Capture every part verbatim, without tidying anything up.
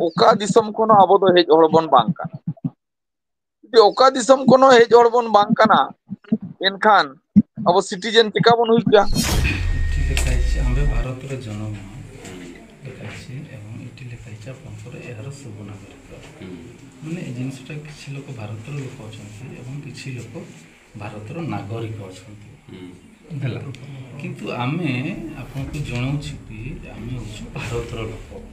ᱚᱠᱟ ᱫᱤᱥᱚᱢ ᱠᱷᱚᱱ ᱦᱚᱸ ᱟᱵᱚ ᱫᱚ ᱦᱮᱡ ᱦᱚᱲ ᱵᱚᱱ ᱵᱟᱝ ᱠᱟᱱᱟ᱾ ᱡᱩᱫᱤ ᱚᱠᱟ ᱫᱤᱥᱚᱢ ᱠᱷᱚᱱ ᱦᱚᱸ ᱦᱮᱡ ᱦᱚᱲ ᱵᱚᱱ ᱵᱟᱝ ᱠᱟᱱᱟ, ᱮᱱᱠᱷᱟᱱ ᱟᱵᱚ citizen ᱪᱮᱠᱟ ᱵᱚᱱ ᱦᱩᱭ ᱠᱮᱭᱟ? ଏଠି ଲେଖା ହେଇଛି, "ଆମ୍ଭେ ଭାରତରେ ଜନମ", ଲେଖା ହେଇଛି, "ଏବଂ ଏଠି ଲେଖା ହେଇଛି, ଆପଣଙ୍କର ଏହାର ଶୁଭ ନାଗରିକ।" ମାନେ, ଏ ଜିନିଷଟା କିଛି ଲୋକ ଭାରତର ଲୋକ ଅଛନ୍ତି ଏବଂ କିଛି ଲୋକ ଭାରତର ନାଗରିକ ଅଛନ୍ତି। ହେଲା, କିନ୍ତୁ ଆମେ ଆପଣଙ୍କୁ ଜଣାଉଛୁ କି ଆମେ ହେଉଛୁ ଭାରତର ଲୋକ।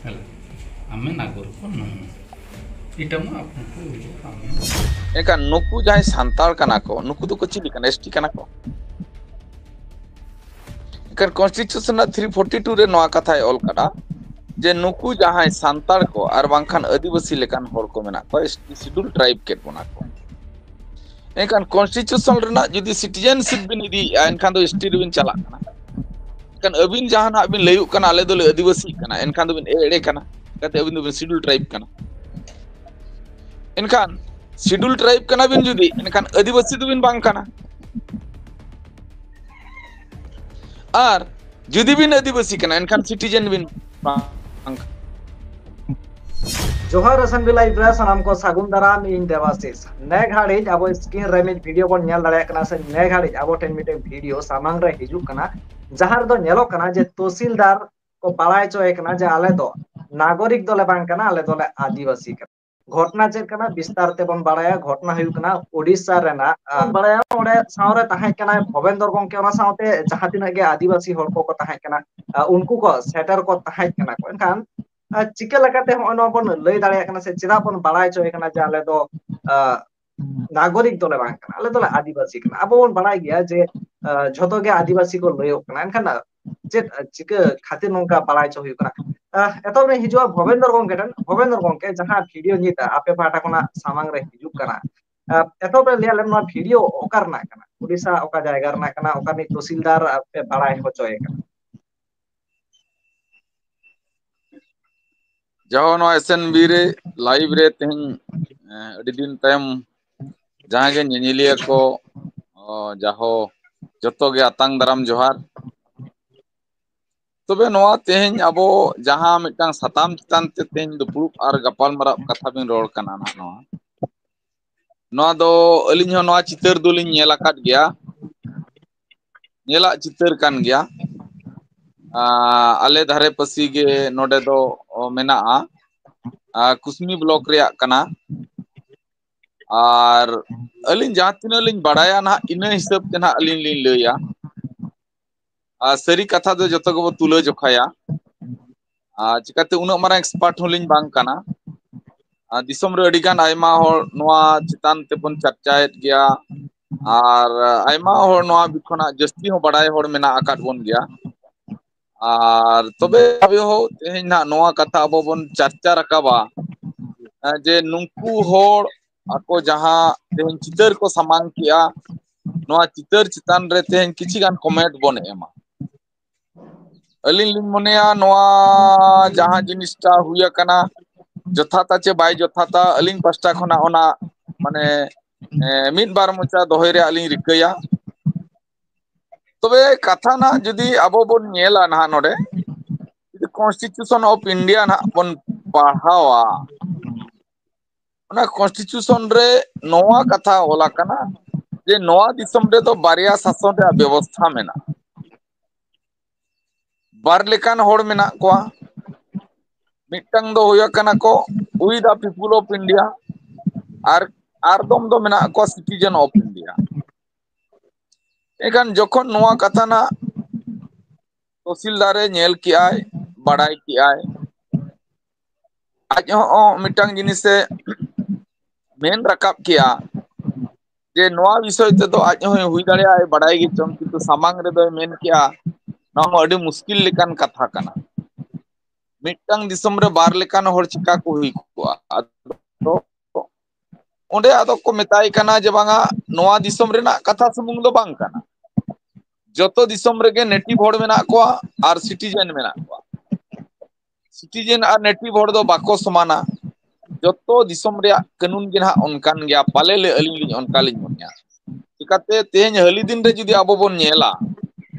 ହେଲା, ଆମେ ନାଗରିକ ନୁହଁ। ଏଇଟା ମୁଁ ଆପଣଙ୍କୁ, ଆମେ ଏକା ᱱᱩᱠᱩ ᱡᱟᱦᱟᱸᱭ ᱥᱟᱱᱛᱟᱲ ᱠᱟᱱᱟ ᱠᱚ, ᱱᱩᱠᱩ ᱫᱚᱠᱚ ᱪᱤᱞᱤ ᱠᱟᱱᱟ? ᱮᱥ ᱴᱤ ᱠᱟᱱᱟ ᱠᱚ? ᱮᱱᱠᱷᱟᱱ ᱠᱚᱱᱥᱴᱤᱴᱤᱭᱩᱥᱚᱱ ᱨᱮᱱᱟᱜ ᱛᱷᱨᱤ ᱯᱷᱳᱨᱴᱤ ᱴᱩ ᱨᱮ ᱱᱚᱣᱟ ᱠᱟᱛᱷᱟᱭ ᱚᱞ ᱠᱟᱫᱟ ᱡᱮ ᱱᱩᱠᱩ ᱡᱟᱦᱟᱸᱭ ᱥᱟᱱᱛᱟᱲ ᱠᱚ ᱟᱨ ᱵᱟᱝᱠᱷᱟᱱ ᱟᱹᱫᱤᱵᱟᱹᱥᱤ ᱞᱮᱠᱟᱱ ᱦᱚᱲ ᱠᱚ ᱢᱮᱱᱟᱜ ᱠᱚᱣᱟ, ᱮᱥ ᱴᱤ ᱥᱤᱰᱩᱞ ᱴᱨᱟᱭᱤᱵᱽ ᱠᱮᱫ ᱵᱚᱱᱟ ᱠᱚ᱾ ᱮᱱᱠᱷᱟᱱ ᱠᱚᱱᱥᱴᱤᱴᱤᱭᱩᱥᱚᱱ ᱨᱮᱱᱟᱜ ᱡᱩᱫᱤ ᱥᱤᱴᱤᱡᱮᱱᱥᱤᱯ ᱵᱤᱱ ᱤᱫᱤᱭᱮᱫᱼᱟ, ᱮᱱᱠᱷᱟᱱ ᱫᱚ ᱮᱥ ᱴᱤ ᱨᱮᱵᱤᱱ ᱪᱟᱞᱟᱜ ᱠᱟᱱᱟ᱾ ᱮᱱᱠᱷᱟᱱ ᱟᱹᱵᱤᱱ ᱡᱟᱦᱟᱱᱟᱜ ᱵᱤᱱ ᱞᱟᱹᱭᱩᱜ ᱠᱟᱱᱟ, ᱟᱞᱮ ᱫᱚᱞᱮ ᱟᱹᱫᱤᱵᱟᱹᱥᱤᱜ ᱠᱟᱱᱟ, ᱮᱱᱠᱷᱟᱱ ᱫᱚᱵᱤᱱ ᱮᱲᱮ ᱠᱟᱱᱟ, ᱪᱤᱠᱟᱹᱛᱮ ᱟᱹᱵᱤᱱ ᱫᱚᱵᱤᱱ ᱥᱤᱰᱩᱞ ᱴᱨᱟᱭᱤᱵᱽ ᱠᱟᱱᱟ᱾ ᱮᱱᱠᱷᱟᱱ ᱥᱤᱰᱩᱞ ᱴᱨᱟᱭᱤᱵᱽ ᱠᱟᱱᱟ ᱵᱤᱱ ᱡᱩᱫᱤ, ᱮᱱᱠᱷᱟᱱ ᱟᱹᱫᱤᱵᱟᱹᱥᱤ ᱫᱚᱵᱤᱱ ᱵᱟᱝ ᱠᱟᱱᱟ᱾ ᱟᱨ ᱡᱩᱫᱤ ᱵᱤᱱ ᱟᱹᱫᱤᱵᱟᱹᱥᱤ ᱠᱟᱱᱟ, ᱮᱱᱠᱷᱟᱱ ᱥᱤᱴᱤᱡᱮᱱ ᱵᱤᱱ ᱵᱟᱝ ᱠᱟᱱᱟ᱾ ᱡᱚᱦᱟᱨ ᱮᱥ ᱮᱱ ᱵᱤ ᱞᱟᱭᱤᱵᱷ ᱨᱮ ᱥᱟᱱᱟᱢ ᱠᱚ ᱥᱟᱹᱜᱩᱱ ᱫᱟᱨᱟᱢ, ᱤᱧ ᱫᱮᱵᱟᱥᱤᱥ᱾ ᱱᱮ ᱜᱷᱟᱹᱲᱤᱡ ᱟᱵᱚ ᱥᱠᱨᱤᱱ ᱨᱮ ᱢᱤᱫ ᱵᱷᱤᱰᱤᱭᱳ ᱵᱚᱱ ᱧᱮᱞ ᱫᱟᱲᱮᱭᱟᱜ ᱠᱟᱱᱟ, ᱥᱮ ᱱᱮ ᱜᱷᱟᱹᱲᱤᱡ ᱟᱵᱚ ᱴᱷᱮᱱ ᱢᱤᱫᱴᱮᱱ ᱵᱷᱤᱰᱤᱭᱳ ᱥᱟᱢᱟᱝ ᱨᱮ ᱦᱤᱡᱩᱜ ᱠᱟᱱᱟ, ᱡᱟᱦᱟᱸ ᱨᱮᱫᱚ ᱧᱮᱞᱚᱜ ᱠᱟᱱᱟ ᱡᱮ ᱛᱚᱦᱥᱤᱞᱫᱟᱨ ᱠᱚ ᱵᱟᱲᱟᱭ ᱦᱚᱪᱚᱭᱮ ᱠᱟᱱᱟ ᱡᱮ ᱟᱞᱮ ᱫᱚ ᱱᱟᱜᱚᱨᱤᱠ ᱫᱚᱞᱮ ᱵᱟᱝ ᱠᱟᱱᱟ, ᱟᱞᱮ ᱫᱚᱞᱮ ᱟᱹᱫᱤᱵᱟᱹᱥᱤ ᱠᱟᱱᱟ᱾ ᱜᱷᱚᱴᱱᱟ ᱪᱮᱫ ᱠᱟᱱᱟ ᱵᱤᱥᱛᱟᱨ ᱛᱮᱵᱚᱱ ᱵᱟᱲᱟᱭᱟ᱾ ᱜᱷᱚᱴᱱᱟ ᱦᱩᱭᱩᱜ ᱠᱟᱱᱟ ᱳᱰᱤᱥᱟ ᱨᱮᱱᱟᱜ, ᱟᱸ, ᱵᱟᱲᱟᱭᱟ, ᱚᱸᱰᱮ ᱥᱟᱶᱨᱮ ᱛᱟᱦᱮᱸ ᱠᱟᱱᱟᱭ ᱵᱷᱚᱵᱮᱱᱫᱚᱨ ᱜᱚᱢᱠᱮ, ᱚᱱᱟ ᱥᱟᱶᱛᱮ ᱡᱟᱦᱟᱸ ᱛᱤᱱᱟᱹᱜ ᱜᱮ ᱟᱹᱫᱤᱵᱟᱹᱥᱤ ᱦᱚᱲ ᱠᱚᱠᱚ ᱛᱟᱦᱮᱸ ᱠᱟᱱᱟ, ᱟᱸ, ᱩᱱᱠᱩ ᱠᱚ ᱥᱮᱴᱮᱨ ᱠᱚ ᱛᱟᱦᱮᱸ ᱠᱟᱱᱟ ᱠᱚ᱾ ᱮᱱᱠᱷᱟᱱ, ᱟᱸ, ᱪᱤᱠᱟᱹ ᱞᱮᱠᱟᱛᱮ ᱦᱚᱸᱜᱼᱚᱭ ᱱᱚᱣᱟ ᱵᱚᱱ ᱞᱟᱹᱭ ᱫᱟᱲᱮᱭᱟᱜ ᱠᱟᱱᱟ ᱥᱮ ᱪᱮᱫᱟᱜ ᱵᱚᱱ ᱵᱟᱲᱟᱭ ᱦᱚᱪᱚᱭᱮ ᱠᱟᱱᱟ ᱡᱮ ᱟᱞᱮ ᱫᱚ, ᱟᱸ, ᱱᱟᱜᱚᱨᱤᱠ ᱫᱚᱞᱮ ᱵᱟᱝ ᱠᱟᱱᱟ, ᱟᱞᱮ ᱫᱚᱞᱮ ᱟᱹᱫᱤᱵᱟᱹᱥᱤ ᱠᱟᱱᱟ? ᱟᱵᱚ ᱵᱚᱱ ᱵᱟᱲᱟᱭ ᱜᱮᱭᱟ ᱡᱮ, ᱟᱸ, ᱡᱷᱚᱛᱚ ᱜᱮ ᱟᱹᱫᱤᱵᱟᱹᱥᱤ ᱠᱚ ᱞᱟᱹᱭᱚᱜ ᱠᱟᱱᱟ᱾ ᱮᱱᱠᱷᱟᱱ, ᱟᱸ, ᱪᱮᱫ, ᱟᱸ, ᱪᱤᱠᱟᱹ ᱠᱷᱟᱹᱛᱤᱨ ᱱᱚᱝᱠᱟ ᱵᱟᱲᱟᱭ ᱦᱚᱪᱚ ᱦᱩᱭᱩᱜ ᱠᱟᱱᱟ? ᱟᱸ, ᱮᱛᱚᱦᱚᱵ ᱨᱮ ᱦᱤᱡᱩᱜᱼᱟ ᱵᱷᱚᱵᱮᱱᱫᱚᱨ ᱜᱚᱢᱠᱮ ᱴᱷᱮᱱ᱾ ᱵᱷᱚᱵᱮᱱᱫᱚᱨ ᱜᱚᱢᱠᱮ, ᱡᱟᱦᱟᱸ ᱵᱷᱤᱰᱤᱭᱳ ᱱᱤᱛ ᱟᱯᱮ ᱯᱟᱦᱴᱟ ᱠᱷᱚᱱᱟᱜ ᱥᱟᱢᱟᱝ ᱨᱮ ᱦᱤᱡᱩᱜ ᱠᱟᱱᱟ, ᱟᱸ, ᱮᱛᱚᱦᱚᱵ ᱨᱮ ᱞᱟᱹᱭ ᱟᱞᱮᱢ, ᱱᱚᱣᱟ ᱵᱷᱤᱰᱤᱭᱳ ᱚᱠᱟ ᱨᱮᱱᱟᱜ ᱠᱟᱱᱟ? ᱳᱰᱤᱥᱟ ᱚᱠᱟ ᱡᱟᱭᱜᱟ ᱨᱮᱱᱟᱜ ᱠᱟᱱᱟ? ᱚᱠᱟ ᱨᱤᱱᱤᱡ ᱛᱚᱦᱥᱤᱞᱫᱟᱨ ᱯᱮ ᱵᱟᱲᱟᱭ ᱦᱚᱪᱚᱭᱮ ᱠᱟᱱᱟ? ᱡᱟᱦᱳ, ᱱᱚᱣᱟ ᱮᱥ ᱮᱱ ᱵᱤ ᱨᱮ ᱞᱟᱭᱤᱵᱷ ᱨᱮ ᱛᱮᱦᱮᱧ, ᱮᱸ, ᱟᱹᱰᱤ ᱫᱤᱱ ᱛᱟᱭᱚᱢ ᱡᱟᱦᱟᱸ ᱜᱮ ᱧᱮᱧᱮᱞᱤᱭᱟᱹ ᱠᱚ, ᱚ, ᱡᱟᱦᱳ, ᱡᱚᱛᱚ ᱜᱮ ᱟᱛᱟᱝ ᱫᱟᱨᱟᱢ ᱡᱚᱦᱟᱨ᱾ ᱛᱚᱵᱮ ᱱᱚᱣᱟ ᱛᱮᱦᱮᱧ ᱟᱵᱚ ᱡᱟᱦᱟᱸ ᱢᱤᱫᱴᱟᱝ ᱥᱟᱛᱟᱢ ᱪᱮᱛᱟᱱ ᱛᱮ ᱛᱮᱦᱮᱧ ᱫᱩᱯᱲᱩᱵ ᱟᱨ ᱜᱟᱯᱟᱞ ᱢᱟᱨᱟᱣ ᱠᱟᱛᱷᱟ ᱵᱤᱱ ᱨᱚᱲ ᱠᱟᱱᱟ ᱱᱟᱦᱟᱜ, ᱱᱚᱣᱟ, ᱱᱚᱣᱟ ᱫᱚ ᱟᱹᱞᱤᱧ ᱦᱚᱸ ᱱᱚᱣᱟ ᱪᱤᱛᱟᱹᱨ ᱫᱚᱞᱤᱧ ᱧᱮᱞ ᱟᱠᱟᱫ ᱜᱮᱭᱟ, ᱧᱮᱞᱟᱜ ᱪᱤᱛᱟᱹᱨ ᱠᱟᱱ ᱜᱮᱭᱟ᱾ ᱟᱸ, ᱟᱞᱮ ᱫᱷᱟᱨᱮ ᱯᱟᱹᱥᱤ ᱜᱮ ᱱᱚᱰᱮ ᱫᱚ ᱢᱮᱱᱟᱜᱼᱟ, ᱟᱸ, ᱠᱩᱥᱢᱤ ᱵᱞᱚᱠ ᱨᱮᱭᱟᱜ ᱠᱟᱱᱟ᱾ ᱟᱨ ᱟᱹᱞᱤᱧ ᱡᱟᱦᱟᱸ ᱛᱤᱱᱟᱹᱜ ᱞᱤᱧ ᱵᱟᱲᱟᱭᱟ ᱱᱟᱦᱟᱜ, ᱤᱱᱟᱹ ᱦᱤᱥᱟᱹᱵ ᱛᱮ ᱱᱟᱦᱟᱜ ᱟᱹᱞᱤᱧ ᱞᱤᱧ ᱞᱟᱹᱭᱟ᱾ ᱟᱨ ᱥᱟᱹᱨᱤ ᱠᱟᱛᱷᱟ ᱫᱚ ᱡᱚᱛᱚ ᱜᱮᱵᱚ ᱛᱩᱞᱟᱹ ᱡᱚᱠᱷᱟᱭᱟ᱾ ᱟᱨ ᱪᱤᱠᱟᱹᱛᱮ ᱩᱱᱟᱹᱜ ᱢᱟᱨᱟᱝ ᱮᱠᱥᱯᱟᱨᱴ ᱦᱚᱸᱞᱤᱧ ᱵᱟᱝ ᱠᱟᱱᱟ᱾ ᱟᱨ ᱫᱤᱥᱚᱢ ᱨᱮ ᱟᱹᱰᱤ ᱜᱟᱱ ᱟᱭᱢᱟ ᱦᱚᱲ ᱱᱚᱣᱟ ᱪᱮᱛᱟᱱ ᱛᱮᱵᱚᱱ ᱪᱟᱨᱪᱟᱭᱮᱫ ᱜᱮᱭᱟ, ᱟᱨ ᱟᱭᱢᱟ ᱦᱚᱲ ᱱᱚᱣᱟ ᱠᱷᱚᱱᱟᱜ ᱡᱟᱹᱥᱛᱤ ᱦᱚᱸ ᱵᱟᱲᱟᱭ ᱦᱚᱲ ᱢᱮᱱᱟᱜ ᱟᱠᱟᱫ ᱵᱚᱱ ᱜᱮᱭᱟ᱾ ᱟᱨ ᱛᱚᱵᱮ ᱟᱵᱚ ᱦᱚᱸ ᱛᱮᱦᱮᱧ ᱱᱟᱦᱟᱜ ᱱᱚᱣᱟ ᱠᱟᱛᱷᱟ ᱟᱵᱚ ᱵᱚᱱ ᱪᱟᱨᱪᱟ ᱨᱟᱠᱟᱵᱟ, ᱮ, ᱡᱮ ᱱᱩᱠᱩ ᱦᱚᱲ ᱟᱠᱚ ᱡᱟᱦᱟᱸ ᱛᱮᱦᱮᱧ ᱪᱤᱛᱟᱹᱨ ᱠᱚ ᱥᱟᱢᱟᱝ ᱠᱮᱜᱼᱟ, ᱱᱚᱣᱟ ᱪᱤᱛᱟᱹᱨ ᱪᱮᱛᱟᱱ ᱨᱮ ᱛᱮᱦᱮᱧ ᱠᱤᱪᱷᱤ ᱜᱟᱱ ᱠᱚᱢᱮᱱᱴ ᱵᱚᱱ ᱮᱢᱟ᱾ ᱟᱹᱞᱤᱧ ᱞᱤᱧ ᱢᱚᱱᱮᱭᱟ ᱱᱚᱣᱟ ᱡᱟᱦᱟᱸ ᱡᱤᱱᱤᱥᱴᱟ ᱦᱩᱭ ᱟᱠᱟᱱᱟ, ᱡᱚᱛᱷᱟᱛᱟ ᱪᱮ ᱵᱟᱭ ᱡᱚᱛᱷᱟᱛᱟ, ᱟᱹᱞᱤᱧ ᱯᱟᱥᱴᱟ ᱠᱷᱚᱱᱟᱜ ᱚᱱᱟ, ᱢᱟᱱᱮ, ᱮ, ᱢᱤᱫ ᱵᱟᱨ ᱢᱚᱪᱟ ᱫᱚᱦᱚᱭ ᱨᱮᱭᱟᱜ ᱞᱤᱧ ᱨᱤᱠᱟᱹᱭᱟ᱾ ᱛᱚᱵᱮ ᱠᱟᱛᱷᱟ ᱱᱟᱦᱟᱜ ᱡᱩᱫᱤ ᱟᱵᱚ ᱵᱚᱱ ᱧᱮᱞᱟ ᱱᱟᱦᱟᱜ ᱱᱚᱰᱮ, ᱡᱩᱫᱤ Constitution of India ᱱᱟᱦᱟᱜ ᱵᱚᱱ ᱯᱟᱲᱦᱟᱣᱟ, ᱚᱱᱟ Constitution ᱨᱮ ᱱᱚᱣᱟ ᱠᱟᱛᱷᱟ ᱚᱞ ᱟᱠᱟᱱᱟ ᱡᱮ ᱱᱚᱣᱟ ᱫᱤᱥᱚᱢ ᱨᱮᱫᱚ ᱵᱟᱨᱭᱟ ᱥᱟᱥᱚᱱ ᱨᱮᱭᱟᱜ ᱵᱮᱵᱚᱥᱛᱷᱟ ᱢᱮᱱᱟᱜᱼᱟ᱾ ᱵᱟᱨ ᱞᱮᱠᱟᱱ ᱦᱚᱲ ᱢᱮᱱᱟᱜ ᱠᱚᱣᱟ᱾ ᱢᱤᱫᱴᱟᱝ ᱫᱚ ᱦᱩᱭᱩᱜ ᱠᱟᱱᱟ ᱠᱚ We the People of India, ᱟᱨ ᱟᱨ ᱫᱚᱢ ᱫᱚ ᱢᱮᱱᱟᱜ ᱠᱚᱣᱟ Citizen of India᱾ ᱮᱱᱠᱷᱟᱱ ᱡᱚᱠᱷᱚᱱ ᱱᱚᱣᱟ ᱠᱟᱛᱷᱟ ᱱᱟᱜ ᱛᱚᱦᱥᱤᱞᱫᱟᱨᱮ ᱧᱮᱞ ᱠᱮᱜᱼᱟᱭ, ᱵᱟᱲᱟᱭ ᱠᱮᱜᱼᱟᱭ, ᱟᱡ ᱦᱚᱸ ᱢᱤᱫᱴᱟᱝ ᱡᱤᱱᱤᱥᱮ ᱢᱮᱱ ᱨᱟᱠᱟᱵ ᱠᱮᱜᱼᱟ ᱡᱮ ᱱᱚᱣᱟ ᱵᱤᱥᱚᱭ ᱛᱮᱫᱚ ᱟᱡ ᱦᱚᱸᱭ ᱦᱩᱭ ᱫᱟᱲᱮᱭᱟᱜᱼᱟ ᱵᱟᱲᱟᱭ ᱜᱮ ᱪᱚᱝ, ᱠᱤᱱᱛᱩ ᱥᱟᱢᱟᱝ ᱨᱮᱫᱚᱭ ᱢᱮᱱ ᱠᱮᱜᱼᱟ, ᱱᱚᱣᱟ ᱢᱟ ᱟᱹᱰᱤ ᱢᱩᱥᱠᱤᱞ ᱞᱮᱠᱟᱱ ᱠᱟᱛᱷᱟ ᱠᱟᱱᱟ᱾ ᱢᱤᱫᱴᱟᱝ ᱫᱤᱥᱚᱢ ᱨᱮ ᱵᱟᱨ ᱞᱮᱠᱟᱱ ᱦᱚᱲ ᱪᱤᱠᱟ ᱠᱚ ᱦᱩᱭ ᱠᱚᱜᱼᱟ? ᱟᱫᱚ ᱚᱸᱰᱮ ᱟᱫᱚ ᱠᱚ ᱢᱮᱛᱟᱭ ᱠᱟᱱᱟ ᱡᱮ ᱵᱟᱝᱟ, ᱱᱚᱣᱟ ᱫᱤᱥᱚᱢ ᱨᱮᱱᱟᱜ ᱠᱟᱛᱷᱟ ᱥᱩᱢᱩᱝ ᱫᱚ ᱵᱟᱝ ᱠᱟᱱᱟ, ᱡᱚᱛᱚ ᱫᱤᱥᱚᱢ ᱨᱮᱜᱮ ᱱᱮᱴᱤᱵᱷ ᱦᱚᱲ ᱢᱮᱱᱟᱜ ᱠᱚᱣᱟ ᱟᱨ ᱥᱤᱴᱤᱡᱮᱱ ᱢᱮᱱᱟᱜ ᱠᱚᱣᱟ᱾ ᱥᱤᱴᱤᱡᱮᱱ ᱟᱨ ᱱᱮᱴᱤᱵᱷ ᱦᱚᱲ ᱫᱚ ᱵᱟᱠᱚ ᱥᱚᱢᱟᱱᱟ᱾ ᱡᱚᱛᱚ ᱫᱤᱥᱚᱢ ᱨᱮᱭᱟᱜ ᱠᱟᱹᱱᱩᱱ ᱜᱮ ᱱᱟᱦᱟᱜ ᱚᱱᱠᱟᱱ ᱜᱮᱭᱟ, ᱯᱟᱞᱮ ᱞᱮ ᱟᱹᱞᱤᱧ ᱞᱤᱧ ᱚᱱᱠᱟ ᱞᱤᱧ ᱢᱚᱱᱮᱭᱟ᱾ ᱪᱤᱠᱟᱛᱮ ᱛᱮᱦᱮᱧ ᱦᱟᱹᱞᱤ ᱫᱤᱱ ᱨᱮ ᱡᱩᱫᱤ ᱟᱵᱚ ᱵᱚᱱ ᱧᱮᱞᱟ,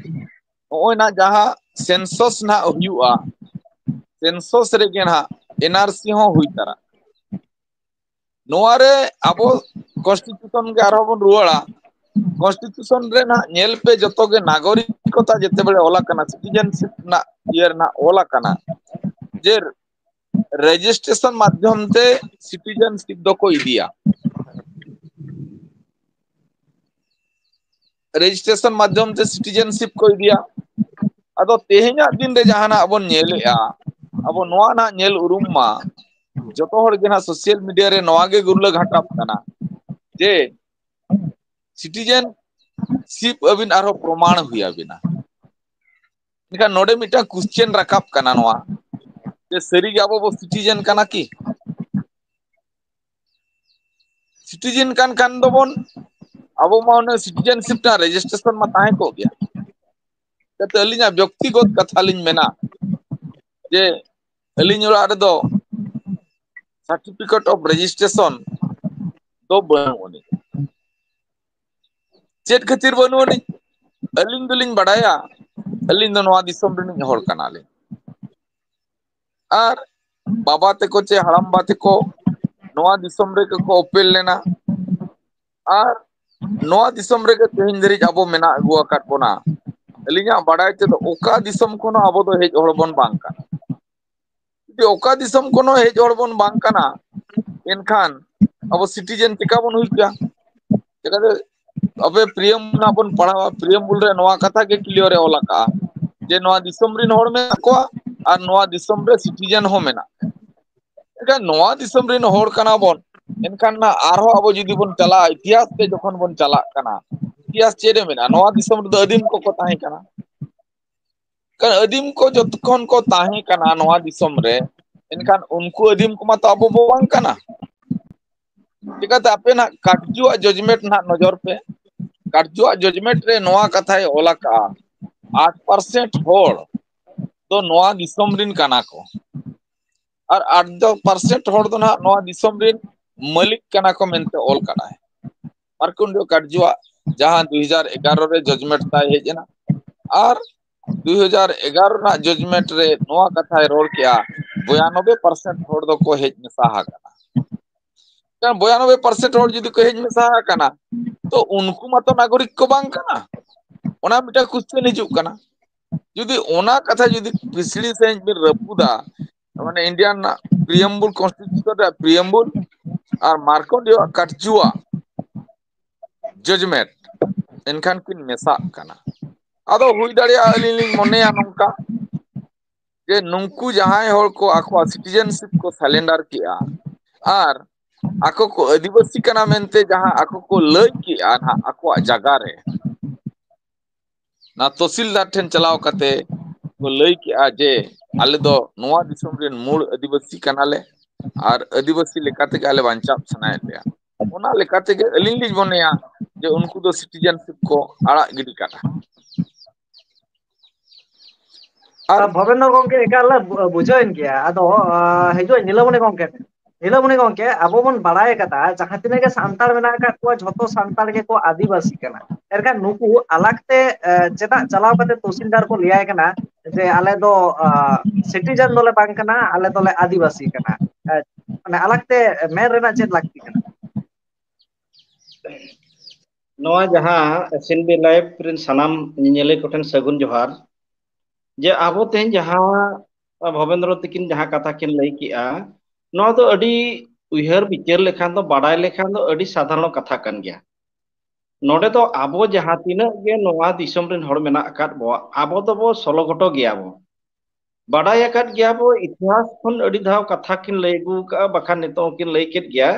ᱱᱚᱜᱼᱚᱭ ᱱᱟᱜ ᱡᱟᱦᱟᱸ census ᱱᱟᱦᱟᱜ ᱦᱩᱭᱩᱜᱼᱟ, census ᱨᱮᱜᱮ ᱱᱟᱦᱟᱜ N R C ᱦᱚᱸ ᱦᱩᱭ ᱛᱟᱨᱟ᱾ ᱱᱚᱣᱟ ᱨᱮ ᱟᱵᱚ constitution ᱜᱮ ᱟᱨᱦᱚᱸ ᱵᱚᱱ ᱨᱩᱣᱟᱹᱲᱟ᱾ Constitution ᱨᱮ ᱱᱟᱦᱟᱜ ᱧᱮᱞ ᱯᱮ, ᱡᱚᱛᱚ ᱜᱮ ᱱᱟᱜᱚᱨᱤᱠᱚᱛᱟ ᱡᱮᱛᱮ ᱵᱮᱲᱮ ᱚᱞ ᱟᱠᱟᱱᱟ, citizenship ᱨᱮᱱᱟᱜ ᱤᱭᱟᱹ ᱨᱮᱱᱟᱜ ᱚᱞ ᱟᱠᱟᱱᱟ ᱡᱮ registration ᱢᱟᱫᱽᱫᱷᱚᱢ ᱛᱮ citizenship ᱫᱚᱠᱚ ᱤᱫᱤᱭᱟ᱾ Registration ᱢᱟᱫᱽᱫᱷᱚᱢ ᱛᱮ citizenship ᱠᱚ ᱤᱫᱤᱭᱟ᱾ ᱟᱫᱚ ᱛᱮᱦᱮᱧᱟᱜ ᱫᱤᱱ ᱨᱮ ᱡᱟᱦᱟᱱᱟᱜ ᱵᱚᱱ ᱧᱮᱞᱮᱜᱼᱟ, ᱟᱵᱚ ᱱᱚᱣᱟ ᱱᱟᱜ ᱧᱮᱞ ᱩᱨᱩᱢ ᱢᱟ, ᱡᱚᱛᱚ ᱦᱚᱲ ᱜᱮ ᱱᱟᱜ social media ᱨᱮ ᱱᱚᱣᱟ ᱜᱮ ᱜᱩᱨᱞᱟᱹ ᱜᱷᱟᱴᱟᱜ ᱠᱟᱱᱟ ᱡᱮ citizenship ᱟᱹᱵᱤᱱ ᱟᱨᱦᱚᱸ ᱯᱨᱚᱢᱟᱬ ᱦᱩᱭ ᱟᱹᱵᱤᱱᱟ᱾ ᱮᱱᱠᱷᱟᱱ ᱱᱚᱰᱮ ᱢᱤᱫᱴᱟᱝ question ᱨᱟᱠᱟᱵ ᱠᱟᱱᱟ ᱱᱚᱣᱟ, ᱡᱮ ᱥᱟᱹᱨᱤᱜᱮ ᱟᱵᱚ ᱵᱚ citizen ᱠᱟᱱᱟ ᱠᱤ? Citizen ᱠᱟᱱ ᱠᱷᱟᱱ ᱫᱚᱵᱚᱱ, ᱟᱵᱚ ᱢᱟ ᱚᱱᱮ citizenship ᱨᱮᱱᱟᱜ registration ᱢᱟ ᱛᱟᱦᱮᱸ ᱠᱚᱜ ᱜᱮᱭᱟ᱾ ᱡᱟᱛᱮ ᱟᱹᱞᱤᱧᱟᱜ ᱵᱮᱠᱛᱤᱜᱚᱛ ᱠᱟᱛᱷᱟ ᱞᱤᱧ ᱢᱮᱱᱟ ᱡᱮ ᱟᱹᱞᱤᱧ ᱚᱲᱟᱜ ᱨᱮᱫᱚ certificate of registration ᱫᱚ ᱵᱟᱹᱱᱩᱜ ᱟᱹᱱᱤᱡ᱾ ᱪᱮᱫ ᱠᱷᱟᱹᱛᱤᱨ ᱵᱟᱹᱱᱩᱜ ᱟᱹᱱᱤᱡ? ᱟᱹᱞᱤᱧ ᱫᱚᱞᱤᱧ ᱵᱟᱰᱟᱭᱟ, ᱟᱹᱞᱤᱧ ᱫᱚ ᱱᱚᱣᱟ ᱫᱤᱥᱚᱢ ᱨᱤᱱᱤᱡ ᱦᱚᱲ ᱠᱟᱱᱟᱞᱤᱧ᱾ ᱟᱨ ᱵᱟᱵᱟ ᱛᱮᱠᱚ ᱪᱮ ᱦᱟᱲᱟᱢᱵᱟ ᱛᱮᱠᱚ ᱱᱚᱣᱟ ᱫᱤᱥᱚᱢ ᱨᱮᱜᱮ ᱠᱚ ᱚᱯᱮᱞ ᱞᱮᱱᱟ᱾ ᱟᱨ ᱱᱚᱣᱟ ᱫᱤᱥᱚᱢ ᱨᱮᱜᱮ ᱛᱮᱦᱮᱧ ᱫᱷᱟᱹᱨᱤᱡ ᱟᱵᱚ ᱢᱮᱱᱟᱜ ᱟᱹᱜᱩ ᱟᱠᱟᱫ ᱵᱚᱱᱟ᱾ ᱟᱹᱞᱤᱧᱟᱜ ᱵᱟᱰᱟᱭ ᱛᱮᱫᱚ ᱚᱠᱟ ᱫᱤᱥᱚᱢ ᱠᱷᱚᱱ ᱦᱚᱸ ᱟᱵᱚ ᱫᱚ ᱦᱮᱡ ᱦᱚᱲ ᱵᱚᱱ ᱵᱟᱝ ᱠᱟᱱᱟ᱾ ᱡᱩᱫᱤ ᱚᱠᱟ ᱫᱤᱥᱚᱢ ᱠᱷᱚᱱ ᱦᱚᱸ ᱦᱮᱡ ᱦᱚᱲ ᱵᱚᱱ ᱵᱟᱝ ᱠᱟᱱᱟ, ᱮᱱᱠᱷᱟᱱ ᱟᱵᱚ citizen ᱪᱮᱠᱟ ᱵᱚᱱ ᱦᱩᱭ ᱠᱮᱭᱟ? ᱪᱮᱠᱟᱛᱮ? ᱟᱵᱮ preamble ᱨᱮᱱᱟᱜ ᱵᱚᱱ ᱯᱟᱲᱦᱟᱣᱟ, preamble ᱨᱮ ᱱᱚᱣᱟ ᱠᱟᱛᱷᱟ ᱜᱮ clear ᱮ ᱚᱞ ᱟᱠᱟᱜᱼᱟ ᱡᱮ ᱱᱚᱣᱟ ᱫᱤᱥᱚᱢ ᱨᱮᱱ ᱦᱚᱲ ᱢᱮᱱᱟᱜ ᱠᱚᱣᱟ ᱟᱨ ᱱᱚᱣᱟ ᱫᱤᱥᱚᱢ ᱨᱮ citizen ᱦᱚᱸ ᱢᱮᱱᱟᱜ ᱠᱚᱣᱟ᱾ ᱮᱱᱠᱷᱟᱱ ᱱᱚᱣᱟ ᱫᱤᱥᱚᱢ ᱨᱮᱱ ᱦᱚᱲ ᱠᱟᱱᱟ ᱵᱚᱱ, ᱮᱱᱠᱷᱟᱱ ᱱᱟ ᱟᱨᱦᱚᱸ ᱟᱵᱚ ᱡᱩᱫᱤ ᱵᱚᱱ ᱪᱟᱞᱟᱜᱼᱟ, ᱤᱛᱤᱦᱟᱥ ᱛᱮ ᱡᱚᱠᱷᱚᱱ ᱵᱚᱱ ᱪᱟᱞᱟᱜ ᱠᱟᱱᱟ, ᱤᱛᱤᱦᱟᱥ ᱪᱮᱫ ᱮ ᱢᱮᱱᱟ? ᱱᱚᱣᱟ ᱫᱤᱥᱚᱢ ᱨᱮᱫᱚ ᱟᱹᱫᱤᱢ ᱠᱚᱠᱚ ᱛᱟᱦᱮᱸ ᱠᱟᱱᱟ᱾ ᱠᱟᱨᱚᱱ ᱟᱹᱫᱤᱢ ᱠᱚ ᱡᱚᱛᱚᱠᱷᱚᱱ ᱠᱚ ᱛᱟᱦᱮᱸ ᱠᱟᱱᱟ ᱱᱚᱣᱟ ᱫᱤᱥᱚᱢ ᱨᱮ, ᱮᱱᱠᱷᱟᱱ ᱩᱱᱠᱩ ᱟᱹᱫᱤᱢ ᱠᱚᱢᱟ ᱛᱚ ᱟᱵᱚ ᱵᱚ ᱵᱟᱝ ᱠᱟᱱᱟ᱾ ᱪᱤᱠᱟᱹᱛᱮ? ᱟᱯᱮ ᱱᱟᱜ ᱠᱟᱴᱡᱩᱣᱟᱜ judgment ᱱᱟᱜ ᱱᱚᱡᱚᱨ ᱯᱮ᱾ ᱠᱟᱴᱡᱩᱣᱟᱜ judgment ᱨᱮ ᱱᱚᱣᱟ ᱠᱟᱛᱷᱟᱭ ᱚᱞ ᱟᱠᱟᱜᱼᱟ, ᱟᱴ percent ᱦᱚᱲ ᱫᱚ ᱱᱚᱣᱟ ᱫᱤᱥᱚᱢ ᱨᱤᱱ ᱠᱟᱱᱟ ᱠᱚ, ᱟᱨ ᱟᱴ percent ᱦᱚᱲ ᱫᱚ ᱱᱟᱜ ᱱᱚᱣᱟ ᱫᱤᱥᱚᱢ ᱨᱤᱱ ᱢᱟᱹᱞᱤᱠ ᱠᱟᱱᱟ ᱠᱚ ᱢᱮᱱᱛᱮ ᱚᱞ ᱠᱟᱱᱟᱭ᱾ ᱢᱟᱨᱠᱚᱱᱰᱮᱭᱚ ᱠᱟᱴᱡᱩᱣᱟᱜ ᱡᱟᱦᱟᱸ ᱫᱩ ᱦᱟᱡᱟᱨ ᱮᱜᱟᱨᱚ ᱨᱮ judgment ᱛᱟᱭ ᱦᱮᱡ ᱮᱱᱟ, ᱟᱨ ᱫᱩᱭ ᱦᱟᱡᱟᱨ ᱮᱜᱟᱨᱚ ᱨᱮᱱᱟᱜ ᱡᱟᱡᱽᱢᱮᱱᱴ ᱨᱮ ᱱᱚᱣᱟ ᱠᱟᱛᱷᱟᱭ ᱨᱚᱲ ᱠᱮᱜᱼᱟ, ᱵᱚᱭᱟᱱᱚᱵᱵᱳᱭ ᱯᱟᱨᱥᱮᱱᱴ ᱦᱚᱲ ᱫᱚᱠᱚ ᱦᱮᱡ ᱢᱮᱥᱟ ᱟᱠᱟᱱᱟ᱾ ᱠᱟᱨᱚᱱ ᱵᱚᱭᱟᱱᱚᱵᱵᱳᱭ ᱯᱟᱨᱥᱮᱱᱴ ᱦᱚᱲ ᱡᱩᱫᱤ ᱠᱚ ᱦᱮᱡ ᱢᱮᱥᱟ ᱟᱠᱟᱱᱟ, ᱛᱚ ᱩᱱᱠᱩ ᱢᱟᱛᱚ ᱱᱟᱜᱚᱨᱤᱠ ᱠᱚ ᱵᱟᱝ ᱠᱟᱱᱟ᱾ ᱚᱱᱟ ᱢᱤᱫᱴᱟᱝ ᱠᱚᱥᱪᱮᱱ ᱦᱤᱡᱩᱜ ᱠᱟᱱᱟ᱾ ᱡᱩᱫᱤ ᱚᱱᱟ ᱠᱟᱛᱷᱟ ᱡᱩᱫᱤ ᱯᱤᱥᱲᱤ ᱥᱟᱺᱦᱤᱡ ᱵᱤᱱ ᱨᱟᱹᱯᱩᱫᱟ, ᱢᱟᱱᱮ ᱤᱱᱰᱤᱭᱟᱱ ᱯᱨᱤᱭᱮᱢᱵᱩᱞ, ᱠᱚᱱᱥᱴᱤᱴᱤᱭᱩᱥᱚᱱ ᱨᱮᱭᱟᱜ ᱯᱨᱤᱭᱮᱢᱵᱩᱞ ᱟᱨ ᱢᱟᱨᱠᱚᱱᱰᱮᱭᱚ ᱠᱟᱴᱡᱩᱣᱟ ᱡᱟᱡᱽᱢᱮᱱᱴ, ᱮᱱᱠᱷᱟᱱ ᱠᱤᱱ ᱢᱮᱥᱟᱜ ᱠᱟᱱᱟ᱾ ᱟᱫᱚ ᱦᱩᱭ ᱫᱟᱲᱮᱭᱟᱜᱼᱟ, ᱟᱹᱞᱤᱧ ᱞᱤᱧ ᱢᱚᱱᱮᱭᱟ ᱱᱚᱝᱠᱟ, ᱡᱮ ᱱᱩᱝᱠᱩ ᱡᱟᱦᱟᱸᱭ ᱦᱚᱲ ᱠᱚ ᱟᱠᱚᱣᱟᱜ ᱥᱤᱴᱤᱡᱮᱱᱥᱤᱯ ᱠᱚ ᱥᱟᱨᱮᱱᱰᱟᱨ ᱠᱮᱜᱼᱟ ᱟᱨ ᱟᱠᱚ ᱠᱚ ᱟᱹᱫᱤᱵᱟᱹᱥᱤ ᱠᱟᱱᱟ ᱢᱮᱱᱛᱮ ᱡᱟᱦᱟᱸ ᱟᱠᱚ ᱠᱚ ᱞᱟᱹᱭ ᱠᱮᱜᱼᱟ ᱱᱟᱦᱟᱜ ᱟᱠᱚᱣᱟᱜ ᱡᱟᱭᱜᱟ ᱨᱮ, ᱚᱱᱟ ᱛᱚᱦᱥᱤᱞᱫᱟᱨ ᱴᱷᱮᱱ ᱪᱟᱞᱟᱣ ᱠᱟᱛᱮ ᱠᱚ ᱞᱟᱹᱭ ᱠᱮᱜᱼᱟ ᱡᱮ ᱟᱞᱮ ᱫᱚ ᱱᱚᱣᱟ ᱫᱤᱥᱚᱢ ᱨᱮᱱ ᱢᱩᱲ ᱟᱹᱫᱤᱵᱟᱹᱥᱤ ᱠᱟᱱᱟᱞᱮ ᱟᱨ ᱟᱹᱫᱤᱵᱟᱹᱥᱤ ᱞᱮᱠᱟ ᱛᱮᱜᱮ ᱟᱞᱮ ᱵᱟᱧᱪᱟᱜ ᱥᱟᱱᱟᱭᱮᱫ ᱞᱮᱭᱟ᱾ ᱚᱱᱟ ᱞᱮᱠᱟ ᱛᱮᱜᱮ ᱟᱹᱞᱤᱧ ᱞᱤᱧ ᱢᱚᱱᱮᱭᱟ ᱡᱮ ᱩᱱᱠᱩ ᱫᱚ ᱥᱤᱴᱤᱡᱮᱱᱥᱤᱯ ᱠᱚ ᱟᱲᱟᱜ ᱜᱤᱰᱤ ᱠᱟᱜᱼᱟ᱾ ᱟᱨ ᱵᱷᱚᱵᱮᱱᱫᱨᱚ ᱜᱚᱢᱠᱮ ᱮᱠᱟᱞ ᱞᱮ ᱵᱩ-, ᱵᱩᱡᱷᱟᱹᱣᱮᱱ ᱜᱮᱭᱟ᱾ ᱟᱫᱚ, ᱟ, ᱦᱤᱡᱩᱜ ᱟᱹᱧ ᱱᱤᱞᱟᱢᱚᱱᱤ ᱜᱚᱢᱠᱮ᱾ ᱱᱤᱞᱟᱢᱚᱱᱤ ᱜᱚᱢᱠᱮ, ᱟᱵᱚ ᱵᱚᱱ ᱵᱟᱲᱟᱭ ᱟᱠᱟᱫᱟ, ᱡᱟᱦᱟᱸ ᱛᱤᱱᱟᱹᱜ ᱜᱮ ᱥᱟᱱᱛᱟᱲ ᱢᱮᱱᱟᱜ ᱟᱠᱟᱫ ᱠᱚᱣᱟ, ᱡᱷᱚᱛᱚ ᱥᱟᱱᱛᱟᱲ ᱜᱮᱠᱚ ᱟᱹᱫᱤᱵᱟᱹᱥᱤ ᱠᱟᱱᱟ᱾ ᱮᱱᱠᱷᱟᱱ ᱱᱩᱠᱩ ᱟᱞᱟᱜᱽ ᱛᱮ, ᱮ, ᱪᱮᱫᱟᱜ ᱪᱟᱞᱟᱣ ᱠᱟᱛᱮ ᱛᱚᱦᱥᱤᱞᱫᱟᱨ ᱠᱚ ᱞᱟᱹᱭᱟᱭ ᱠᱟᱱᱟ ᱡᱮ ᱟᱞᱮ ᱫᱚ, ᱟ, ᱥᱤᱴᱤᱡᱮᱱ ᱫᱚᱞᱮ ᱵᱟᱝ ᱠᱟᱱᱟ, ᱟᱞᱮ ᱫᱚᱞᱮ ᱟᱹᱫᱤᱵᱟᱹᱥᱤ ᱠᱟᱱᱟ? ᱮ, ᱢᱟᱱᱮ ᱟᱞᱟᱜᱽ ᱛᱮ ᱢᱮᱱ ᱨᱮᱱᱟᱜ ᱪᱮᱫ ᱞᱟᱹᱠᱛᱤ ᱠᱟᱱᱟ? ᱱᱚᱣᱟ ᱡᱟᱦᱟᱸ ᱮᱥ ᱮᱱ ᱵᱤ ᱞᱟᱭᱤᱵᱷ ᱨᱮᱱ ᱥᱟᱱᱟᱢ ᱧᱮᱧᱮᱞᱤᱭᱟᱹ ᱠᱚᱴᱷᱮᱱ ᱥᱟᱹᱜᱩᱱ ᱡᱚᱦᱟᱨ, ᱡᱮ ᱟᱵᱚ ᱛᱮᱦᱮᱧ ᱡᱟᱦᱟᱸ ᱵᱷᱚᱵᱮᱱᱫᱨᱚ ᱛᱤᱠᱤᱱ ᱡᱟᱦᱟᱸ ᱠᱟᱛᱷᱟ ᱠᱤᱱ ᱞᱟᱹᱭ ᱠᱮᱜᱼᱟ, ᱱᱚᱣᱟ ᱫᱚ ᱟᱹᱰᱤ ᱩᱭᱦᱟᱹᱨ ᱵᱤᱪᱟᱹᱨ ᱞᱮᱠᱷᱟᱱ ᱫᱚ, ᱵᱟᱰᱟᱭ ᱞᱮᱠᱷᱟᱱ ᱫᱚ ᱟᱹᱰᱤ ᱥᱟᱫᱷᱟᱨᱚᱱ ᱠᱟᱛᱷᱟ ᱠᱟᱱ ᱜᱮᱭᱟ᱾ ᱱᱚᱰᱮ ᱫᱚ ᱟᱵᱚ ᱡᱟᱦᱟᱸ ᱛᱤᱱᱟᱹᱜ ᱜᱮ ᱱᱚᱣᱟ ᱫᱤᱥᱚᱢ ᱨᱮᱱ ᱦᱚᱲ ᱢᱮᱱᱟᱜ ᱟᱠᱟᱫ ᱵᱚᱣᱟ, ᱟᱵᱚ ᱫᱚᱵᱚ ᱥᱚᱞᱚᱜᱚᱴᱚ ᱜᱮᱭᱟ ᱵᱚ᱾ ᱵᱟᱰᱟᱭ ᱟᱠᱟᱫ ᱜᱮᱭᱟ ᱵᱚ, ᱤᱛᱤᱦᱟᱥ ᱠᱷᱚᱱ ᱟᱹᱰᱤ ᱫᱷᱟᱣ ᱠᱟᱛᱷᱟ ᱠᱤᱱ ᱞᱟᱹᱭ ᱟᱹᱜᱩ ᱟᱠᱟᱫᱼᱟ, ᱵᱟᱠᱷᱟᱱ ᱱᱤᱛᱚᱜ ᱦᱚᱸᱠᱤᱱ ᱞᱟᱹᱭ ᱠᱮᱫ ᱜᱮᱭᱟ᱾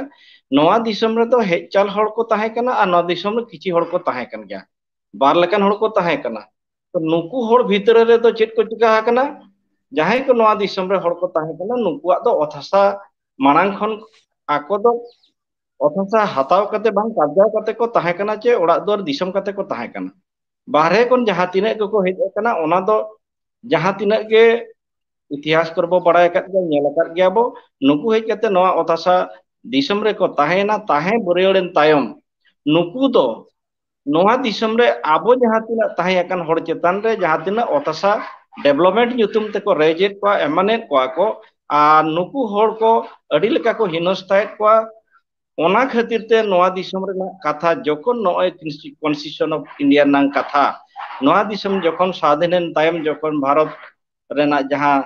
ᱱᱚᱣᱟ ᱫᱤᱥᱚᱢ ᱨᱮᱫᱚ ᱦᱮᱡ ᱪᱟᱞ ᱦᱚᱲ ᱠᱚ ᱛᱟᱦᱮᱸ ᱠᱟᱱᱟ ᱟᱨ ᱱᱚᱣᱟ ᱫᱤᱥᱚᱢ ᱨᱮ ᱠᱤᱪᱷᱤ ᱦᱚᱲ ᱠᱚ ᱛᱟᱦᱮᱸ ᱠᱟᱱ ᱜᱮᱭᱟ, ᱵᱟᱨ ᱞᱮᱠᱟᱱ ᱦᱚᱲ ᱠᱚ ᱛᱟᱦᱮᱸ ᱠᱟᱱᱟ᱾ ᱛᱚ ᱱᱩᱠᱩ ᱦᱚᱲ ᱵᱷᱤᱛᱨᱤ ᱨᱮᱫᱚ ᱪᱮᱫ ᱠᱚ ᱪᱤᱠᱟ ᱟᱠᱟᱱᱟ? ᱡᱟᱦᱟᱸᱭ ᱠᱚ ᱱᱚᱣᱟ ᱫᱤᱥᱚᱢ ᱨᱮ ᱦᱚᱲ ᱠᱚ ᱛᱟᱦᱮᱸ ᱠᱟᱱᱟ, ᱱᱩᱠᱩᱣᱟᱜ ᱫᱚ ᱚᱛ ᱦᱟᱥᱟ ᱢᱟᱲᱟᱝ ᱠᱷᱚᱱ ᱟᱠᱚ ᱫᱚ ᱚᱛ ᱦᱟᱥᱟ ᱦᱟᱛᱟᱣ ᱠᱟᱛᱮ ᱵᱟᱝ ᱠᱟᱨᱡᱟᱣ ᱠᱟᱛᱮ ᱠᱚ ᱛᱟᱦᱮᱸ ᱠᱟᱱᱟ, ᱪᱮ ᱚᱲᱟᱜ ᱫᱩᱣᱟᱹᱨ ᱫᱤᱥᱚᱢ ᱠᱟᱛᱮ ᱠᱚ ᱛᱟᱦᱮᱸ ᱠᱟᱱᱟ᱾ ᱵᱟᱦᱨᱮ ᱠᱷᱚᱱ ᱡᱟᱦᱟᱸ ᱛᱤᱱᱟᱹᱜ ᱜᱮᱠᱚ ᱦᱮᱡ ᱟᱠᱟᱱᱟ, ᱚᱱᱟ ᱫᱚ ᱡᱟᱦᱟᱸ ᱛᱤᱱᱟᱹᱜ ᱜᱮ ᱤᱛᱤᱦᱟᱥ ᱠᱚᱨᱮ ᱵᱚ ᱵᱟᱲᱟᱭ ᱟᱠᱟᱫ ᱜᱮᱭᱟ, ᱧᱮᱞ ᱟᱠᱟᱫ ᱜᱮᱭᱟ ᱵᱚ, ᱱᱩᱠᱩ ᱦᱮᱡ ᱠᱟᱛᱮ ᱱᱚᱣᱟ ᱚᱛ ᱦᱟᱥᱟ ᱫᱤᱥᱚᱢ ᱨᱮᱠᱚ ᱛᱟᱦᱮᱸᱭᱮᱱᱟ᱾ ᱛᱟᱦᱮᱸ ᱵᱟᱹᱨᱭᱟᱹᱲ ᱮᱱ ᱛᱟᱭᱚᱢ ᱱᱩᱠᱩ ᱫᱚ ᱱᱚᱣᱟ ᱫᱤᱥᱚᱢ ᱨᱮ ᱟᱵᱚ ᱡᱟᱦᱟᱸ ᱛᱤᱱᱟᱹᱜ ᱛᱟᱦᱮᱸ ᱟᱠᱟᱱ ᱦᱚᱲ ᱪᱮᱛᱟᱱ ᱨᱮ ᱡᱟᱦᱟᱸ ᱛᱤᱱᱟᱹᱜ ᱚᱛᱟᱥᱟ development ᱧᱩᱛᱩᱢ ᱛᱮᱠᱚ ᱨᱮᱡᱮᱫ ᱠᱚᱣᱟ, ᱮᱢᱟᱱᱮᱫ ᱠᱚᱣᱟ ᱠᱚ, ᱟᱨ ᱱᱩᱠᱩ ᱦᱚᱲ ᱠᱚ ᱟᱹᱰᱤ ᱞᱮᱠᱟ ᱠᱚ ᱦᱤᱱᱚᱥᱛᱟᱭᱮᱫ ᱠᱚᱣᱟ᱾ ᱚᱱᱟ ᱠᱷᱟᱹᱛᱤᱨ ᱛᱮ ᱱᱚᱣᱟ ᱫᱤᱥᱚᱢ ᱨᱮᱱᱟᱜ ᱠᱟᱛᱷᱟ ᱡᱚᱠᱷᱚᱱ ᱱᱚᱜᱼᱚᱭ Constitution of India ᱨᱮᱱᱟᱜ ᱠᱟᱛᱷᱟ, ᱱᱚᱣᱟ ᱫᱤᱥᱚᱢ ᱡᱚᱠᱷᱚᱱ ᱥᱟᱫᱷᱤᱱᱮᱱ ᱛᱟᱭᱚᱢ ᱡᱚᱠᱷᱚᱱ ᱵᱷᱟᱨᱚᱛ ᱨᱮᱱᱟᱜ ᱡᱟᱦᱟᱸ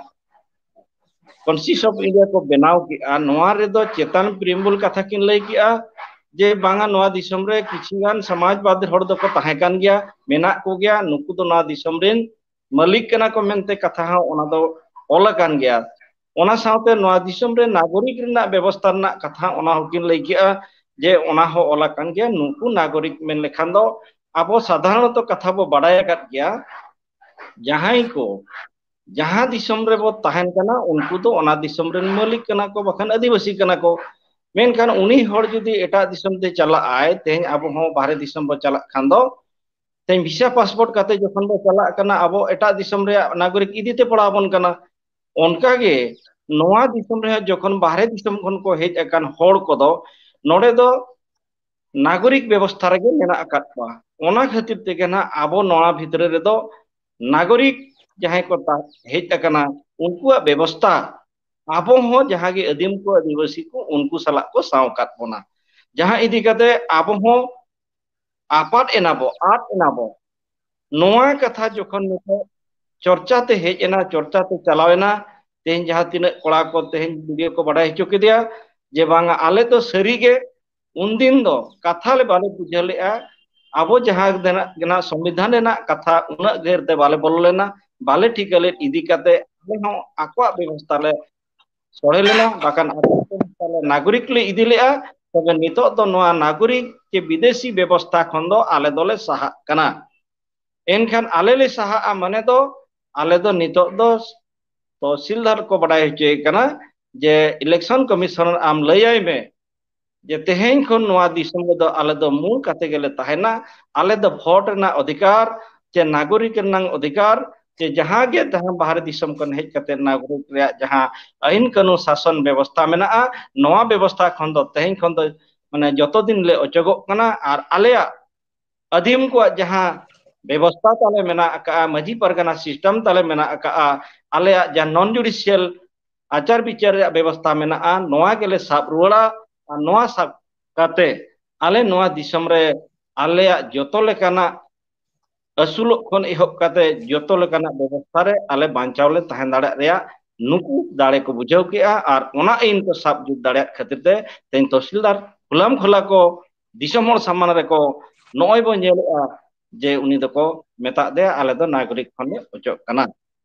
Constitution of India ᱠᱚ ᱵᱮᱱᱟᱣ ᱠᱮᱜᱼᱟ, ᱱᱚᱣᱟ ᱨᱮᱫᱚ ᱪᱮᱛᱟᱱ preamble ᱠᱟᱛᱷᱟ ᱠᱤᱱ ᱞᱟᱹᱭ ᱠᱮᱜᱼᱟ ᱡᱮ ᱵᱟᱝᱟ, ᱱᱚᱣᱟ ᱫᱤᱥᱚᱢ ᱨᱮ ᱠᱤᱪᱷᱩ ᱜᱟᱱ ᱥᱚᱢᱟᱡᱽᱵᱟᱫᱤ ᱦᱚᱲ ᱫᱚᱠᱚ ᱛᱟᱦᱮᱸ ᱠᱟᱱ ᱜᱮᱭᱟ, ᱢᱮᱱᱟᱜ ᱠᱚᱜᱮᱭᱟ, ᱱᱩᱠᱩ ᱫᱚ ᱱᱚᱣᱟ ᱫᱤᱥᱚᱢ ᱨᱮᱱ ᱢᱟᱹᱞᱤᱠ ᱠᱟᱱᱟ ᱠᱚ ᱢᱮᱱᱛᱮ ᱠᱟᱛᱷᱟ ᱦᱚᱸ ᱚᱱᱟ ᱫᱚ ᱚᱞ ᱟᱠᱟᱱ ᱜᱮᱭᱟ᱾ ᱚᱱᱟ ᱥᱟᱶᱛᱮ ᱱᱚᱣᱟ ᱫᱤᱥᱚᱢ ᱨᱮ ᱱᱟᱜᱚᱨᱤᱠ ᱨᱮᱱᱟᱜ ᱵᱮᱵᱚᱥᱛᱷᱟ ᱨᱮᱱᱟᱜ ᱠᱟᱛᱷᱟ ᱚᱱᱟ ᱦᱚᱸᱠᱤᱱ ᱞᱟᱹᱭ ᱠᱮᱜᱼᱟ ᱡᱮ ᱚᱱᱟ ᱦᱚᱸ ᱚᱞ ᱟᱠᱟᱱ ᱜᱮᱭᱟ᱾ ᱱᱩᱠᱩ ᱱᱟᱜᱚᱨᱤᱠ ᱢᱮᱱ ᱞᱮᱠᱷᱟᱱ ᱫᱚ ᱟᱵᱚ ᱥᱟᱫᱷᱟᱨᱚᱱᱚᱛᱚ ᱠᱟᱛᱷᱟ ᱵᱚ ᱵᱟᱰᱟᱭ ᱟᱠᱟᱫ ᱜᱮᱭᱟ, ᱡᱟᱦᱟᱸᱭ ᱠᱚ ᱡᱟᱦᱟᱸ ᱫᱤᱥᱚᱢ ᱨᱮᱵᱚ ᱛᱟᱦᱮᱱ ᱠᱟᱱᱟ, ᱩᱱᱠᱩ ᱫᱚ ᱚᱱᱟ ᱫᱤᱥᱚᱢ ᱨᱮᱱ ᱢᱟᱹᱞᱤᱠ ᱠᱟᱱᱟ ᱠᱚ, ᱵᱟᱠᱷᱟᱱ ᱟᱹᱫᱤᱵᱟᱹᱥᱤ ᱠᱟᱱᱟ ᱠᱚ᱾ ᱢᱮᱱᱠᱷᱟᱱ ᱩᱱᱤ ᱦᱚᱲ ᱡᱩᱫᱤ ᱮᱴᱟᱜ ᱫᱤᱥᱚᱢ ᱛᱮ ᱪᱟᱞᱟᱜ ᱟᱭ, ᱛᱮᱦᱮᱧ ᱟᱵᱚ ᱦᱚᱸ ᱵᱟᱦᱨᱮ ᱫᱤᱥᱚᱢ ᱵᱚ ᱪᱟᱞᱟᱜ ᱠᱷᱟᱱ ᱫᱚ, ᱛᱮᱦᱮᱧ ᱵᱷᱤᱥᱟ ᱯᱟᱥᱯᱳᱨᱴ ᱠᱟᱛᱮ ᱡᱚᱠᱷᱚᱱ ᱵᱚ ᱪᱟᱞᱟᱜ ᱠᱟᱱᱟ, ᱟᱵᱚ ᱮᱴᱟᱜ ᱫᱤᱥᱚᱢ ᱨᱮᱭᱟᱜ ᱱᱟᱜᱚᱨᱤᱠ ᱤᱫᱤ ᱛᱮ ᱯᱟᱲᱟᱣ ᱟᱵᱚᱱ ᱠᱟᱱᱟ᱾ ᱚᱱᱠᱟᱜᱮ ᱱᱚᱣᱟ ᱫᱤᱥᱚᱢ ᱨᱮᱦᱚᱸ ᱡᱚᱠᱷᱚᱱ ᱵᱟᱦᱨᱮ ᱫᱤᱥᱚᱢ ᱠᱷᱚᱱ ᱠᱚ ᱦᱮᱡ ᱟᱠᱟᱱ ᱦᱚᱲ ᱠᱚᱫᱚ ᱱᱚᱰᱮ ᱫᱚ ᱱᱟᱜᱚᱨᱤᱠ ᱵᱮᱵᱚᱥᱛᱷᱟ ᱨᱮᱜᱮ ᱢᱮᱱᱟᱜ ᱟᱠᱟᱫ ᱠᱚᱣᱟ᱾ ᱚᱱᱟ ᱠᱷᱟᱹᱛᱤᱨ ᱛᱮᱜᱮ ᱱᱟᱦᱟᱜ ᱟᱵᱚ ᱱᱚᱣᱟ ᱵᱷᱤᱛᱨᱤ ᱨᱮᱫᱚ ᱱᱟᱜᱚᱨᱤᱠ ᱡᱟᱦᱟᱸᱭ ᱠᱚ ᱛᱟ-, ᱦᱮᱡ ᱟᱠᱟᱱᱟ, ᱩᱱᱠᱩᱣᱟᱜ ᱵᱮᱵᱚᱥᱛᱷᱟ ᱟᱵᱚ ᱦᱚᱸ ᱡᱟᱦᱟᱸ ᱜᱮ ᱟᱹᱫᱤᱢ ᱠᱚ, ᱟᱹᱫᱤᱵᱟᱹᱥᱤ ᱠᱚ, ᱩᱱᱠᱩ ᱥᱟᱞᱟᱜ ᱠᱚ ᱥᱟᱶ ᱟᱠᱟᱫ ᱵᱚᱱᱟ᱾ ᱡᱟᱦᱟᱸ ᱤᱫᱤ ᱠᱟᱛᱮ ᱟᱵᱚ ᱦᱚᱸ ᱟᱯᱟᱫ ᱮᱱᱟ ᱵᱚ, ᱟᱫ ᱮᱱᱟ ᱵᱚ᱾ ᱱᱚᱣᱟ ᱠᱟᱛᱷᱟ ᱡᱚᱠᱷᱚᱱ ᱱᱤᱛᱚᱜ ᱪᱚᱨᱪᱟ ᱛᱮ ᱦᱮᱡ ᱮᱱᱟ, ᱪᱚᱨᱪᱟ ᱛᱮ ᱪᱟᱞᱟᱣ ᱮᱱᱟ, ᱛᱮᱦᱮᱧ ᱡᱟᱦᱟᱸ ᱛᱤᱱᱟᱹᱜ ᱠᱚᱲᱟ ᱠᱚ ᱛᱮᱦᱮᱧ ᱵᱷᱤᱰᱤᱭᱳ ᱠᱚ ᱵᱟᱰᱟᱭ ᱦᱚᱪᱚ ᱠᱮᱫᱮᱭᱟ ᱡᱮ ᱵᱟᱝᱟ, ᱟᱞᱮ ᱫᱚ ᱥᱟᱹᱨᱤᱜᱮ ᱩᱱᱫᱤᱱ ᱫᱚ ᱠᱟᱛᱷᱟ ᱞᱮ ᱵᱟᱞᱮ ᱵᱩᱡᱷᱟᱹᱣ ᱞᱮᱜᱼᱟ᱾ ᱟᱵᱚ ᱡᱟᱦᱟᱸ ᱫᱮᱱᱟᱜ, ᱡᱟᱦᱟᱸ ᱥᱚᱝᱵᱤᱫᱷᱟᱱ ᱨᱮᱱᱟᱜ ᱠᱟᱛᱷᱟ ᱩᱱᱟᱹᱜ ᱜᱟᱹᱦᱤᱨ ᱛᱮ ᱵᱟᱞᱮ ᱵᱚᱞᱚ ᱞᱮᱱᱟ, ᱵᱟᱞᱮ ᱴᱷᱤᱠᱟᱹ ᱞᱮᱫ ᱤᱫᱤ ᱠᱟᱛᱮ ᱟᱞᱮ ᱦᱚᱸ ᱟᱠᱚᱣᱟᱜ ᱵᱮᱵᱚᱥᱛᱷᱟ ᱞᱮ ᱥᱚᱲᱮ ᱞᱮᱱᱟ, ᱵᱟᱠᱷᱟᱱ ᱟᱠᱚᱣᱟᱜ ᱵᱮᱵᱚᱥᱛᱷᱟ ᱞᱮ ᱱᱟᱜᱚᱨᱤᱠ ᱞᱮ ᱤᱫᱤ ᱞᱮᱜᱼᱟ᱾ ᱛᱚᱵᱮ ᱱᱤᱛᱚᱜ ᱫᱚ ᱱᱚᱣᱟ ᱱᱟᱜᱚᱨᱤᱠ ᱪᱮ ᱵᱤᱫᱮᱥᱤ ᱵᱮᱵᱚᱥᱛᱷᱟ ᱠᱷᱚᱱ ᱫᱚ ᱟᱞᱮ ᱫᱚᱞᱮ ᱥᱟᱦᱟᱜ ᱠᱟᱱᱟ᱾ ᱮᱱᱠᱷᱟᱱ ᱟᱞᱮ ᱞᱮ ᱥᱟᱦᱟᱜᱼᱟ ᱢᱟᱱᱮ ᱫᱚ ᱟᱞᱮ ᱫᱚ ᱱᱤᱛᱚᱜ ᱫᱚ ᱛᱚᱦᱥᱤᱞᱫᱟᱨ ᱠᱚ ᱵᱟᱰᱟᱭ ᱦᱚᱪᱚᱭᱮ ᱠᱟᱱᱟ ᱡᱮ election commissioner ᱟᱢ ᱞᱟᱹᱭᱟᱭ ᱢᱮ ᱡᱮ ᱛᱮᱦᱮᱧ ᱠᱷᱚᱱ ᱱᱚᱣᱟ ᱫᱤᱥᱚᱢ ᱨᱮᱫᱚ ᱟᱞᱮ ᱫᱚ ᱢᱩᱞ ᱠᱟᱛᱮ ᱜᱮᱞᱮ ᱛᱟᱦᱮᱱᱟ᱾ ᱟᱞᱮ ᱫᱚ ᱵᱷᱳᱴ ᱨᱮᱱᱟᱜ ᱚᱫᱷᱤᱠᱟᱨ ᱪᱮ ᱱᱟᱜᱚᱨᱤᱠ ᱨᱮᱱᱟᱜ ᱚᱫᱷᱤᱠᱟᱨ ᱪᱮ ᱡᱟᱦᱟᱸ ᱜᱮ ᱡᱟᱦᱟᱸ ᱵᱟᱦᱨᱮ ᱫᱤᱥᱚᱢ ᱠᱷᱚᱱ ᱦᱮᱡ ᱠᱟᱛᱮ ᱱᱟᱜᱚᱨᱤᱠ ᱨᱮᱭᱟᱜ ᱡᱟᱦᱟᱸ ᱟᱹᱭᱤᱱ ᱠᱟᱹᱱᱩᱱ ᱥᱟᱥᱚᱱ ᱵᱮᱵᱚᱥᱛᱷᱟ ᱢᱮᱱᱟᱜᱼᱟ, ᱱᱚᱣᱟ ᱵᱮᱵᱚᱥᱛᱷᱟ ᱠᱷᱚᱱ ᱫᱚ ᱛᱮᱦᱮᱧ ᱠᱷᱚᱱ ᱫᱚ ᱢᱟᱱᱮ ᱡᱚᱛᱚ ᱫᱤᱱ ᱞᱮ ᱚᱪᱚᱜᱚᱜ ᱠᱟᱱᱟ᱾ ᱟᱨ ᱟᱞᱮᱭᱟᱜ ᱟᱹᱫᱤᱢ ᱠᱚᱣᱟᱜ ᱡᱟᱦᱟᱸ ᱵᱮᱵᱚᱥᱛᱷᱟ ᱛᱟᱞᱮ ᱢᱮᱱᱟᱜ ᱟᱠᱟᱫᱼᱟ, ᱢᱟᱹᱡᱷᱤ ᱯᱟᱨᱜᱟᱱᱟ system ᱛᱟᱞᱮ ᱢᱮᱱᱟᱜ ᱟᱠᱟᱫᱼᱟ, ᱟᱞᱮᱭᱟᱜ ᱡᱟᱦᱟᱸ non judicial ᱟᱪᱟᱨ ᱵᱤᱪᱟᱹᱨ ᱨᱮᱭᱟᱜ ᱵᱮᱵᱚᱥᱛᱷᱟ ᱢᱮᱱᱟᱜᱼᱟ, ᱱᱚᱣᱟ ᱜᱮᱞᱮ ᱥᱟᱵ ᱨᱩᱣᱟᱹᱲᱟ᱾ ᱟᱨ ᱱᱚᱣᱟ ᱥᱟᱵ ᱠᱟᱛᱮ ᱟᱞᱮ ᱱᱚᱣᱟ ᱫᱤᱥᱚᱢ ᱨᱮ ᱟᱞᱮᱭᱟᱜ ᱡᱚᱛᱚ ᱞᱮᱠᱟᱱᱟᱜ ᱟᱹᱥᱩᱞᱚᱜ ᱠᱷᱚᱱ ᱮᱦᱚᱵ ᱠᱟᱛᱮ ᱡᱚᱛᱚ ᱞᱮᱠᱟᱱᱟᱜ ᱵᱮᱵᱚᱥᱛᱷᱟ ᱨᱮ ᱟᱞᱮ ᱵᱟᱧᱪᱟᱣ ᱞᱮ ᱛᱟᱦᱮᱸ ᱫᱟᱲᱮᱭᱟᱜ ᱨᱮᱭᱟᱜ ᱱᱩᱠᱩ ᱫᱟᱲᱮ ᱠᱚ ᱵᱩᱡᱷᱟᱹᱣ ᱠᱮᱜᱼᱟ᱾ ᱟᱨ ᱚᱱᱟ ᱟᱹᱭᱤᱱ ᱠᱚ ᱥᱟᱵ ᱡᱩᱛ ᱫᱟᱲᱮᱭᱟᱜ ᱠᱷᱟᱹᱛᱤᱨ ᱛᱮ ᱛᱮᱦᱮᱧ ᱛᱚᱦᱥᱤᱞᱫᱟᱨ ᱠᱷᱩᱞᱟᱢ ᱠᱷᱩᱞᱟ ᱠᱚ ᱫᱤᱥᱚᱢ ᱦᱚᱲ ᱥᱟᱢᱟᱝ ᱨᱮᱠᱚ ᱱᱚᱜᱼᱚᱭ ᱵᱚᱱ ᱧᱮᱞᱮᱜᱼᱟ ᱡᱮ ᱩᱱᱤ ᱫᱚᱠᱚ ᱢᱮᱛᱟᱜ ᱫᱮᱭᱟ, ᱟᱞᱮ ᱫᱚ ᱱᱟᱜᱚᱨᱤᱠ ᱠᱷᱚᱱ ᱞᱮ ᱚᱪᱚᱜ ᱠᱟᱱᱟ᱾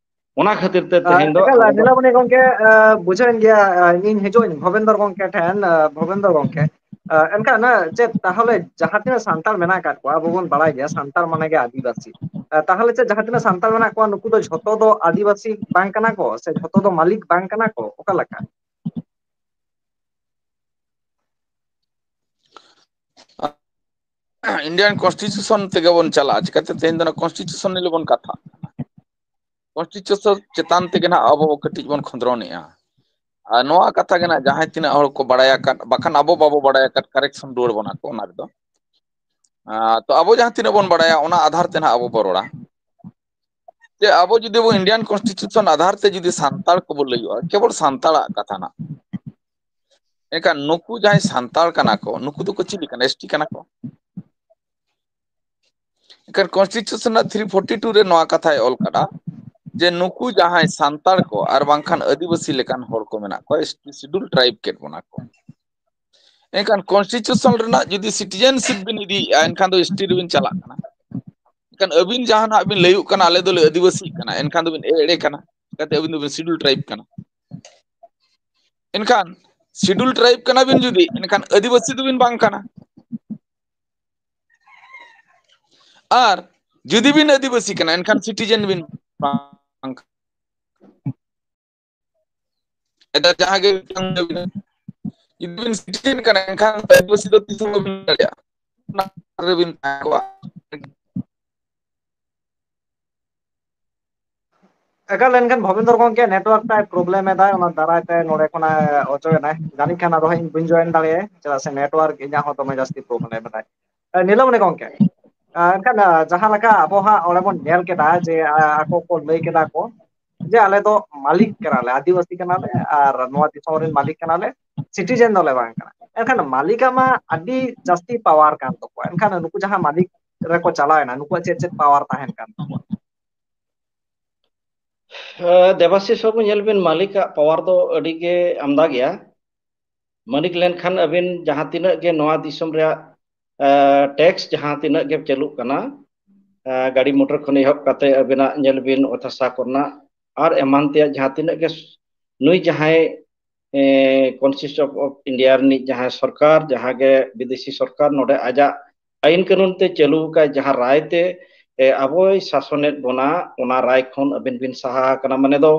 ᱚᱱᱟ ᱠᱷᱟᱹᱛᱤᱨ ᱛᱮ ᱛᱮᱦᱮᱧ ᱫᱚ ᱮᱠᱟᱞ, ᱟᱞᱮ ᱫᱚ ᱱᱤᱞᱟᱢᱚᱱᱤ ᱜᱚᱢᱠᱮ, ᱟᱸ, ᱵᱩᱡᱷᱟᱹᱣᱮᱱ ᱜᱮᱭᱟ᱾ ᱟᱸ, ᱤᱧ ᱦᱤᱡᱩᱜ ᱟᱹᱧ ᱵᱷᱚᱵᱮᱱᱫᱚᱨ ᱜᱚᱢᱠᱮ ᱴᱷᱮᱱ, ᱟᱸ, ᱵᱷᱚᱵᱮᱱᱫᱚᱨ ᱜᱚᱢᱠᱮ᱾ ᱟᱸ, ᱮᱱᱠᱷᱟᱱ, ᱟᱸ, ᱪᱮᱫ ᱛᱟᱦᱚᱞᱮ ᱡᱟᱦᱟᱸ ᱛᱤᱱᱟᱹᱜ ᱥᱟᱱᱛᱟᱲ ᱢᱮᱱᱟᱜ ᱟᱠᱟᱫ ᱠᱚᱣᱟ, ᱟᱵᱚ ᱵᱚᱱ ᱵᱟᱲᱟᱭ ᱜᱮᱭᱟ ᱥᱟᱱᱛᱟᱲ ᱢᱟᱱᱮ ᱜᱮ ᱟᱹᱫᱤᱵᱟᱹᱥᱤ᱾ ᱟᱸ, ᱛᱟᱦᱚᱞᱮ ᱪᱮᱫ ᱡᱟᱦᱟᱸ ᱛᱤᱱᱟᱹᱜ ᱥᱟᱱᱛᱟᱲ ᱢᱮᱱᱟᱜ ᱠᱚᱣᱟ, ᱱᱩᱠᱩ ᱫᱚ ᱡᱷᱚᱛᱚ ᱫᱚ ᱟᱹᱫᱤᱵᱟᱹᱥᱤ ᱵᱟᱝ ᱠᱟᱱᱟ ᱠᱚ, ᱥᱮ ᱡᱷᱚᱛᱚ ᱫᱚ ᱢᱟᱹᱞᱤᱠ ᱵᱟᱝ ᱠᱟᱱᱟ ᱠᱚ? ᱚᱠᱟ ᱞᱮᱠᱟ? Indian Constitution ᱛᱮᱜᱮ ᱵᱚᱱ ᱪᱟᱞᱟᱜᱼᱟ, ᱪᱤᱠᱟᱹᱛᱮ ᱛᱮᱦᱮᱧ ᱫᱚ ᱚᱱᱟ Constitution ᱱᱤᱭᱮ ᱵᱚᱱ ᱠᱟᱛᱷᱟᱜ ᱠᱟᱱᱟ᱾ Constitution ᱪᱮᱛᱟᱱ ᱛᱮᱜᱮ ᱱᱟᱦᱟᱜ ᱟᱵᱚ ᱠᱟᱹᱴᱤᱡ ᱵᱚᱱ ᱠᱷᱚᱸᱫᱽᱨᱚᱱᱮᱜᱼᱟ᱾ ᱟᱨ ᱱᱚᱣᱟ ᱠᱟᱛᱷᱟ ᱜᱮ ᱱᱟᱦᱟᱜ ᱡᱟᱦᱟᱸᱭ ᱛᱤᱱᱟᱹᱜ ᱦᱚᱲ ᱠᱚ ᱵᱟᱲᱟᱭ ᱟᱠᱟᱫ, ᱵᱟᱠᱷᱟᱱ ᱟᱵᱚ ᱵᱟᱵᱚ ᱵᱟᱲᱟᱭ ᱟᱠᱟᱫ, correction ᱨᱩᱣᱟᱹᱲ ᱵᱚᱱᱟ ᱠᱚ ᱚᱱᱟ ᱨᱮᱫᱚ᱾ ᱟᱨ ᱛᱚ ᱟᱵᱚ ᱡᱟᱦᱟᱸ ᱛᱤᱱᱟᱹᱜ ᱵᱚᱱ ᱵᱟᱲᱟᱭᱟ, ᱚᱱᱟ ᱟᱫᱷᱟᱨ ᱛᱮ ᱱᱟᱦᱟᱜ ᱟᱵᱚ ᱵᱚ ᱨᱚᱲᱟ᱾ ᱡᱮ ᱟᱵᱚ ᱡᱩᱫᱤ ᱵᱚ Indian Constitution ᱟᱫᱷᱟᱨ ᱛᱮ ᱡᱩᱫᱤ ᱥᱟᱱᱛᱟᱲ ᱠᱚᱵᱚ ᱞᱟᱹᱭᱚᱜᱼᱟ, ᱠᱮᱵᱚᱞ ᱥᱟᱱᱛᱟᱲᱟᱜ ᱠᱟᱛᱷᱟ ᱱᱟᱜ, ᱮᱱᱠᱷᱟᱱ ᱱᱩᱠᱩ ᱡᱟᱦᱟᱸᱭ ᱥᱟᱱᱛᱟᱲ ᱠᱟᱱᱟ ᱠᱚ, ᱱᱩᱠᱩ ᱫᱚᱠᱚ ᱪᱤᱞᱤ ᱠᱟᱱᱟ? S T ᱠᱟᱱᱟ ᱠᱚ᱾ ᱮᱱᱠᱷᱟᱱ Constitution ᱨᱮᱱᱟᱜ three forty two ᱨᱮ ᱱᱚᱣᱟ ᱠᱟᱛᱷᱟᱭ ᱚᱞ ᱠᱟᱫᱟ ᱡᱮ ᱱᱩᱠᱩ ᱡᱟᱦᱟᱸᱭ ᱥᱟᱱᱛᱟᱲ ᱠᱚ ᱟᱨ ᱵᱟᱝᱠᱷᱟᱱ ᱟᱹᱫᱤᱵᱟᱹᱥᱤ ᱞᱮᱠᱟᱱ ᱦᱚᱲ ᱠᱚ ᱢᱮᱱᱟᱜ ᱠᱚᱣᱟ, S T Schedule Tribe ᱠᱮᱫ ᱵᱚᱱᱟ ᱠᱚ᱾ ᱮᱱᱠᱷᱟᱱ Constitution ᱨᱮᱱᱟᱜ ᱡᱩᱫᱤ citizenship ᱵᱤᱱ ᱤᱫᱤᱭᱮᱫᱼᱟ, ᱮᱱᱠᱷᱟᱱ ᱫᱚ S T ᱨᱮᱵᱤᱱ ᱪᱟᱞᱟᱜ ᱠᱟᱱᱟ᱾ ᱮᱱᱠᱷᱟᱱ ᱟᱹᱵᱤᱱ ᱡᱟᱦᱟᱸ ᱱᱟᱜ ᱵᱤᱱ ᱞᱟᱹᱭᱩᱜ ᱠᱟᱱᱟ, "ᱟᱞᱮ ᱫᱚᱞᱮ ᱟᱹᱫᱤᱵᱟᱹᱥᱤᱜ ᱠᱟᱱᱟ", ᱮᱱᱠᱷᱟᱱ ᱫᱚᱵᱤᱱ ᱮᱲᱮ ᱠᱟᱱᱟ, ᱪᱤᱠᱟᱹᱛᱮ ᱟᱹᱵᱤᱱ ᱫᱚᱵᱤᱱ Schedule Tribe ᱠᱟᱱᱟ᱾ ᱮᱱᱠᱷᱟᱱ Schedule Tribe ᱠᱟᱱᱟ ᱵᱤᱱ ᱡᱩᱫᱤ, ᱮᱱᱠᱷᱟᱱ ᱟᱹᱫᱤᱵᱟᱹᱥᱤ ᱫᱚᱵᱤᱱ ᱵᱟᱝ ᱠᱟᱱᱟ᱾ ᱟᱨ ᱡᱩᱫᱤ ᱵᱤᱱ ᱟᱹᱫᱤᱵᱟᱹᱥᱤ ᱠᱟᱱᱟ, ᱮᱱᱠᱷᱟᱱ citizen ᱵᱤᱱ ᱵᱟᱝ ᱠᱟᱱᱟ᱾ ᱮᱴᱟᱜ ᱡᱟᱦᱟᱸ ᱜᱮ ᱢᱤᱫᱴᱟᱝ ᱦᱩᱭᱱᱟ, ᱡᱩᱫᱤ ᱵᱤᱱ citizen ᱠᱟᱱᱟ, ᱮᱱᱠᱷᱟᱱ ᱟᱹᱫᱤᱵᱟᱹᱥᱤ ᱫᱚ ᱛᱤᱥ ᱦᱚᱸ ᱵᱟᱵᱤᱱ ᱫᱟᱲᱮᱭᱟᱜᱼᱟ, ᱚᱱᱟ ᱨᱮᱵᱤᱱ ᱛᱟᱦᱮᱸ ᱠᱚᱜᱼᱟ᱾ ᱮᱠᱟᱞ, ᱮᱱᱠᱷᱟᱱ ᱵᱷᱚᱵᱮᱱᱫᱚᱨ ᱜᱚᱢᱠᱮ network ᱛᱟᱭ problem ᱮᱫᱟᱭ, ᱚᱱᱟ ᱫᱟᱨᱟᱭ ᱛᱮ ᱱᱚᱰᱮ ᱠᱷᱚᱱᱟᱜ ᱚᱪᱚᱜ ᱮᱱᱟᱭ᱾ ᱡᱟᱹᱱᱤᱡ ᱠᱷᱟᱱ ᱟᱫᱚ ᱦᱟᱸᱜ ᱤᱧ ᱵᱟᱹᱧ join ᱫᱟᱲᱮᱭᱟᱭᱟ, ᱪᱮᱫᱟᱜ ᱥᱮ network ᱤᱧᱟᱹᱜ ᱦᱚᱸ ᱫᱚᱢᱮ ᱡᱟᱹᱥᱛᱤ problem ᱮᱫᱟᱭ᱾ ᱮ, ᱱᱤᱞᱟᱢᱚᱱᱤ ᱜᱚᱢᱠᱮ, ᱮᱱᱠᱷᱟᱱ ᱡᱟᱦᱟᱸ ᱞᱮᱠᱟ ᱟᱵᱚ ᱦᱟᱸᱜ ᱚᱸᱰᱮ ᱵᱚᱱ ᱧᱮᱞ ᱠᱮᱫᱟ ᱡᱮ ᱟᱠᱚ ᱠᱚ ᱞᱟᱹᱭ ᱠᱮᱫᱟ ᱠᱚ ᱡᱮ ᱟᱞᱮ ᱫᱚ ᱢᱟᱹᱞᱤᱠ ᱠᱟᱱᱟᱞᱮ, ᱟᱹᱫᱤᱵᱟᱹᱥᱤ ᱠᱟᱱᱟᱞᱮ ᱟᱨ ᱱᱚᱣᱟ ᱫᱤᱥᱚᱢ ᱨᱮᱱ ᱢᱟᱹᱞᱤᱠ ᱠᱟᱱᱟᱞᱮ, ᱥᱤᱴᱤᱡᱮᱱ ᱫᱚᱞᱮ ᱵᱟᱝ ᱠᱟᱱᱟ᱾ ᱮᱱᱠᱷᱟᱱ ᱢᱟᱹᱞᱤᱠᱟᱜ ᱢᱟ ᱟᱹᱰᱤ ᱡᱟᱹᱥᱛᱤ ᱯᱟᱣᱟᱨ ᱠᱟᱱ ᱛᱟᱠᱚᱣᱟ, ᱮᱱᱠᱷᱟᱱ ᱱᱩᱠᱩ ᱡᱟᱦᱟᱸ ᱢᱟᱹᱞᱤᱠ ᱨᱮᱠᱚ ᱪᱟᱞᱟᱣᱮᱱᱟ ᱱᱩᱠᱩᱣᱟᱜ ᱪᱮᱫ ᱪᱮᱫ ᱯᱟᱣᱟᱨ ᱛᱟᱦᱮᱱ ᱠᱟᱱ ᱛᱟᱠᱚᱣᱟ? ᱫᱮᱵᱟᱥᱤᱥ ᱵᱟᱹᱵᱩ, ᱧᱮᱞ ᱵᱤᱱ, ᱢᱟᱹᱞᱤᱠᱟᱜ ᱯᱟᱣᱟᱨ ᱫᱚ ᱟᱹᱰᱤ ᱜᱮ ᱟᱢᱫᱟ ᱜᱮᱭᱟ᱾ ᱢᱟᱹᱞᱤᱠ ᱞᱮᱱᱠᱷᱟᱱ ᱟᱹᱵᱤᱱ ᱡᱟᱦᱟᱸ ᱛᱤᱱᱟᱹᱜ ᱜᱮ ᱱᱚᱣᱟ ᱫᱤᱥᱚᱢ ᱨᱮᱭᱟᱜ ᱴᱮᱠᱥ ᱡᱟᱦᱟᱸ ᱛᱤᱱᱟᱹᱜ ᱜᱮ ᱪᱟᱹᱞᱩᱜ ᱠᱟᱱᱟ, ᱜᱟᱹᱰᱤ ᱢᱚᱴᱚᱨ ᱠᱷᱚᱱ ᱮᱦᱚᱵ ᱠᱟᱛᱮ ᱟᱹᱵᱤᱱᱟᱜ ᱧᱮᱞ ᱵᱤᱱ ᱚᱛ ᱦᱟᱥᱟ ᱠᱚᱨᱮᱱᱟᱜ ᱟᱨ ᱮᱢᱟᱱ ᱛᱮᱭᱟᱜ ᱡᱟᱦᱟᱸ ᱛᱤᱱᱟᱹᱜ ᱜᱮ ᱱᱩᱭ ᱡᱟᱦᱟᱸᱭ ᱠᱚᱱᱥᱴᱤᱴᱩᱥᱚᱱ ᱚᱯᱷ ᱤᱱᱰᱤᱭᱟ ᱨᱤᱱᱤᱡ ᱡᱟᱦᱟᱸᱭ ᱥᱚᱨᱠᱟᱨ, ᱡᱟᱦᱟᱸ ᱜᱮ ᱵᱤᱫᱮᱥᱤ ᱥᱚᱨᱠᱟᱨ ᱱᱚᱰᱮ ᱟᱡᱟᱜ ᱟᱹᱭᱤᱱ ᱠᱟᱹᱱᱩᱱ ᱛᱮ ᱪᱟᱹᱞᱩ ᱟᱠᱟᱫ ᱡᱟᱦᱟᱸ ᱨᱟᱭ ᱛᱮ ᱟᱵᱚᱭ ᱥᱟᱥᱚᱱᱮᱫ ᱵᱚᱱᱟ, ᱚᱱᱟ ᱨᱟᱭ ᱠᱷᱚᱱ ᱟᱹᱵᱤᱱ ᱵᱤᱱ ᱥᱟᱦᱟ ᱟᱠᱟᱱᱟ᱾ ᱢᱟᱱᱮ ᱫᱚ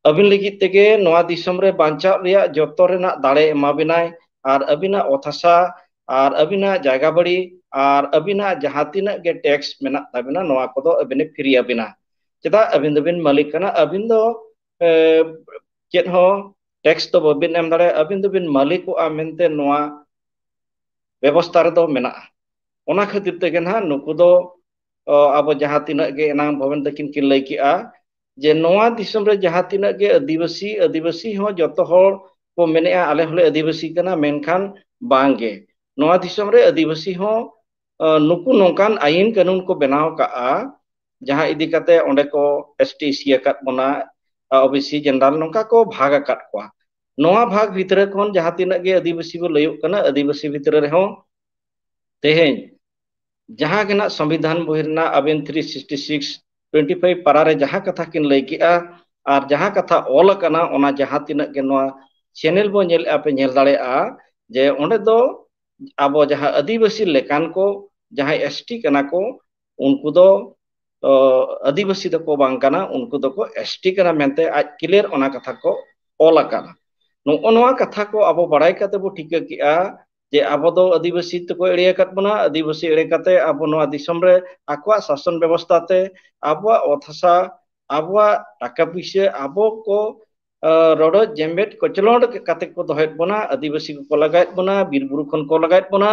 ᱟᱹᱵᱤᱱ ᱞᱟᱹᱜᱤᱫ ᱛᱮᱜᱮ ᱱᱚᱣᱟ ᱫᱤᱥᱚᱢ ᱨᱮ ᱵᱟᱧᱪᱟᱣ ᱨᱮᱭᱟᱜ ᱡᱚᱛᱚ ᱨᱮᱱᱟᱜ ᱫᱟᱲᱮ ᱮᱢᱟ ᱵᱤᱱᱟᱭ ᱟᱨ ᱟᱹᱵᱤᱱᱟᱜ ᱚᱛ ᱦᱟᱥᱟ ᱟᱨ ᱟᱹᱵᱤᱱᱟᱜ ᱡᱟᱭᱜᱟ ᱵᱟᱹᱲᱤ ᱟᱨ ᱟᱹᱵᱤᱱᱟᱜ ᱡᱟᱦᱟᱸ ᱛᱤᱱᱟᱹᱜ ᱜᱮ ᱴᱮᱠᱥ ᱢᱮᱱᱟᱜ ᱛᱟᱵᱤᱱᱟ ᱱᱚᱣᱟ ᱠᱚᱫᱚ ᱟᱹᱵᱤᱱᱮ ᱯᱷᱤᱨᱤ ᱟᱹᱵᱤᱱᱟ᱾ ᱪᱮᱫᱟᱜ? ᱟᱹᱵᱤᱱ ᱫᱚᱵᱤᱱ ᱢᱟᱹᱞᱤᱠ ᱠᱟᱱᱟ, ᱟᱹᱵᱤᱱ ᱫᱚ ᱪᱮᱫ ᱦᱚᱸ ᱴᱮᱠᱥ ᱫᱚ ᱵᱟᱹᱵᱤᱱ ᱮᱢ ᱫᱟᱲᱮᱭᱟᱜᱼᱟ, ᱟᱹᱵᱤᱱ ᱫᱚᱵᱤᱱ ᱢᱟᱹᱞᱤᱠᱚᱜᱼᱟ ᱢᱮᱱᱛᱮ ᱱᱚᱣᱟ ᱵᱮᱵᱚᱥᱛᱷᱟ ᱨᱮᱫᱚ ᱢᱮᱱᱟᱜᱼᱟ᱾ ᱚᱱᱟ ᱠᱷᱟᱹᱛᱤᱨ ᱛᱮᱜᱮ ᱱᱟᱦᱟᱜ ᱱᱩᱠᱩ ᱫᱚ ᱟᱵᱚ ᱡᱟᱦᱟᱸ ᱛᱤᱱᱟᱹᱜ ᱜᱮ ᱮᱱᱟᱝ ᱵᱷᱚᱵᱮᱱ ᱛᱟᱹᱠᱤᱱ ᱠᱤᱱ ᱞᱟᱹᱭ ᱠᱮᱜᱼᱟ ᱡᱮ ᱱᱚᱣᱟ ᱫᱤᱥᱚᱢ ᱨᱮ ᱡᱟᱦᱟᱸ ᱛᱤᱱᱟᱹᱜ ᱜᱮ ᱟᱹᱫᱤᱵᱟᱹᱥᱤ, ᱟᱹᱫᱤᱵᱟᱹᱥᱤ ᱦᱚᱸ ᱡᱚᱛᱚ ᱦᱚᱲ ᱠᱚ ᱢᱮᱱᱮᱜᱼᱟ ᱟᱞᱮ ᱦᱚᱸᱞᱮ ᱟᱹᱫᱤᱵᱟᱹᱥᱤ ᱠᱟᱱᱟ, ᱢᱮᱱᱠᱷᱟᱱ ᱵᱟᱝ ᱜᱮ᱾ ᱱᱚᱣᱟ ᱫᱤᱥᱚᱢ ᱨᱮ ᱟᱹᱫᱤᱵᱟᱹᱥᱤ ᱦᱚᱸ ᱱᱩᱠᱩ ᱱᱚᱝᱠᱟᱱ ᱟᱭᱤᱱ ᱠᱟᱹᱱᱩᱱ ᱠᱚ ᱵᱮᱱᱟᱣ ᱠᱟᱜᱼᱟ ᱡᱟᱦᱟᱸ ᱤᱫᱤ ᱠᱟᱛᱮ ᱚᱸᱰᱮ ᱠᱚ ᱮᱥ ᱴᱤ, ᱮᱥ ᱥᱤ ᱟᱠᱟᱫ ᱵᱚᱱᱟ, ᱳ ᱵᱤ ᱥᱤ, ᱡᱮᱱᱟᱨᱟᱞ ᱱᱚᱝᱠᱟ ᱠᱚ ᱵᱷᱟᱜᱽ ᱟᱠᱟᱫ ᱠᱚᱣᱟ᱾ ᱱᱚᱣᱟ ᱵᱷᱟᱜᱽ ᱵᱷᱤᱛᱨᱤ ᱠᱷᱚᱱ ᱡᱟᱦᱟᱸ ᱛᱤᱱᱟᱹᱜ ᱜᱮ ᱟᱹᱫᱤᱵᱟᱹᱥᱤ ᱵᱚ ᱞᱟᱹᱭᱚᱜ ᱠᱟᱱᱟ, ᱟᱹᱫᱤᱵᱟᱹᱥᱤ ᱵᱷᱤᱛᱨᱤ ᱨᱮᱦᱚᱸ ᱛᱮᱦᱮᱧ ᱡᱟᱦᱟᱸ ᱜᱮ ᱱᱟᱜ ᱥᱚᱝᱵᱤᱫᱷᱟᱱ ᱵᱳᱭ ᱨᱮᱱᱟᱜ ᱟᱵᱮᱱ three sixty six, twenty five ᱯᱟᱨᱟ ᱨᱮ ᱡᱟᱦᱟᱸ ᱠᱟᱛᱷᱟ ᱠᱤᱱ ᱞᱟᱹᱭ ᱠᱮᱜᱼᱟ ᱟᱨ ᱡᱟᱦᱟᱸ ᱠᱟᱛᱷᱟ ᱚᱞ ᱟᱠᱟᱱᱟ, ᱚᱱᱟ ᱡᱟᱦᱟᱸ ᱛᱤᱱᱟᱹᱜ ᱜᱮ ᱱᱚᱣᱟ ᱪᱮᱱᱮᱞ ᱵᱚ ᱧᱮᱞᱮᱜᱼᱟ, ᱯᱮ ᱧᱮᱞ ᱫᱟᱲᱮᱭᱟᱜᱼᱟ ᱡᱮ ᱚᱸᱰᱮ ᱫᱚ ᱟᱵᱚ ᱡᱟᱦᱟᱸ ᱟᱹᱫᱤᱵᱟᱹᱥᱤ ᱞᱮᱠᱟᱱ ᱠᱚ, ᱡᱟᱦᱟᱸᱭ ᱮᱥ ᱴᱤ ᱠᱟᱱᱟ ᱠᱚ, ᱩᱱᱠᱩ ᱫᱚ ᱟᱹᱫᱤᱵᱟᱹᱥᱤ ᱫᱚᱠᱚ ᱵᱟᱝ ᱠᱟᱱᱟ, ᱩᱱᱠᱩ ᱫᱚᱠᱚ ᱮᱥ ᱴᱤ ᱠᱟᱱᱟ ᱢᱮᱱᱛᱮ ᱟᱡ ᱠᱞᱤᱭᱟᱨ ᱚᱱᱟ ᱠᱟᱛᱷᱟ ᱠᱚ ᱚᱞ ᱟᱠᱟᱫᱟ᱾ ᱱᱚᱜᱼᱚ ᱱᱚᱣᱟ ᱠᱟᱛᱷᱟ ᱠᱚ ᱟᱵᱚ ᱵᱟᱲᱟᱭ ᱠᱟᱛᱮ ᱵᱚ ᱴᱷᱤᱠᱟᱹ ᱠᱮᱜᱼᱟ ᱡᱮ ᱟᱵᱚ ᱫᱚ ᱟᱹᱫᱤᱵᱟᱹᱥᱤ ᱛᱮᱠᱚ ᱮᱲᱮ ᱟᱠᱟᱫ ᱵᱚᱱᱟ, ᱟᱹᱫᱤᱵᱟᱹᱥᱤ ᱮᱲᱮ ᱠᱟᱛᱮ ᱟᱵᱚ ᱱᱚᱣᱟ ᱫᱤᱥᱚᱢ ᱨᱮ ᱟᱠᱚᱣᱟᱜ ᱥᱟᱥᱚᱱ ᱵᱮᱵᱚᱥᱛᱷᱟ ᱛᱮ ᱟᱵᱚᱣᱟᱜ ᱚᱛ ᱦᱟᱥᱟ, ᱟᱵᱚᱣᱟᱜ ᱴᱟᱠᱟ ᱯᱩᱭᱥᱟᱹ, ᱟᱵᱚ ᱠᱚ ᱨᱚᱰᱚᱡ ᱡᱮᱢᱵᱮᱴ ᱠᱚᱪᱞᱚᱱ ᱠᱟᱛᱮ ᱠᱚ ᱫᱚᱦᱚᱭᱮᱫ ᱵᱚᱱᱟ, ᱟᱹᱫᱤᱵᱟᱹᱥᱤ ᱠᱚᱠᱚ ᱞᱟᱜᱟᱭᱮᱫ ᱵᱚᱱᱟ, ᱵᱤᱨ ᱵᱩᱨᱩ ᱠᱷᱚᱱ ᱠᱚ ᱞᱟᱜᱟᱭᱮᱫ ᱵᱚᱱᱟ,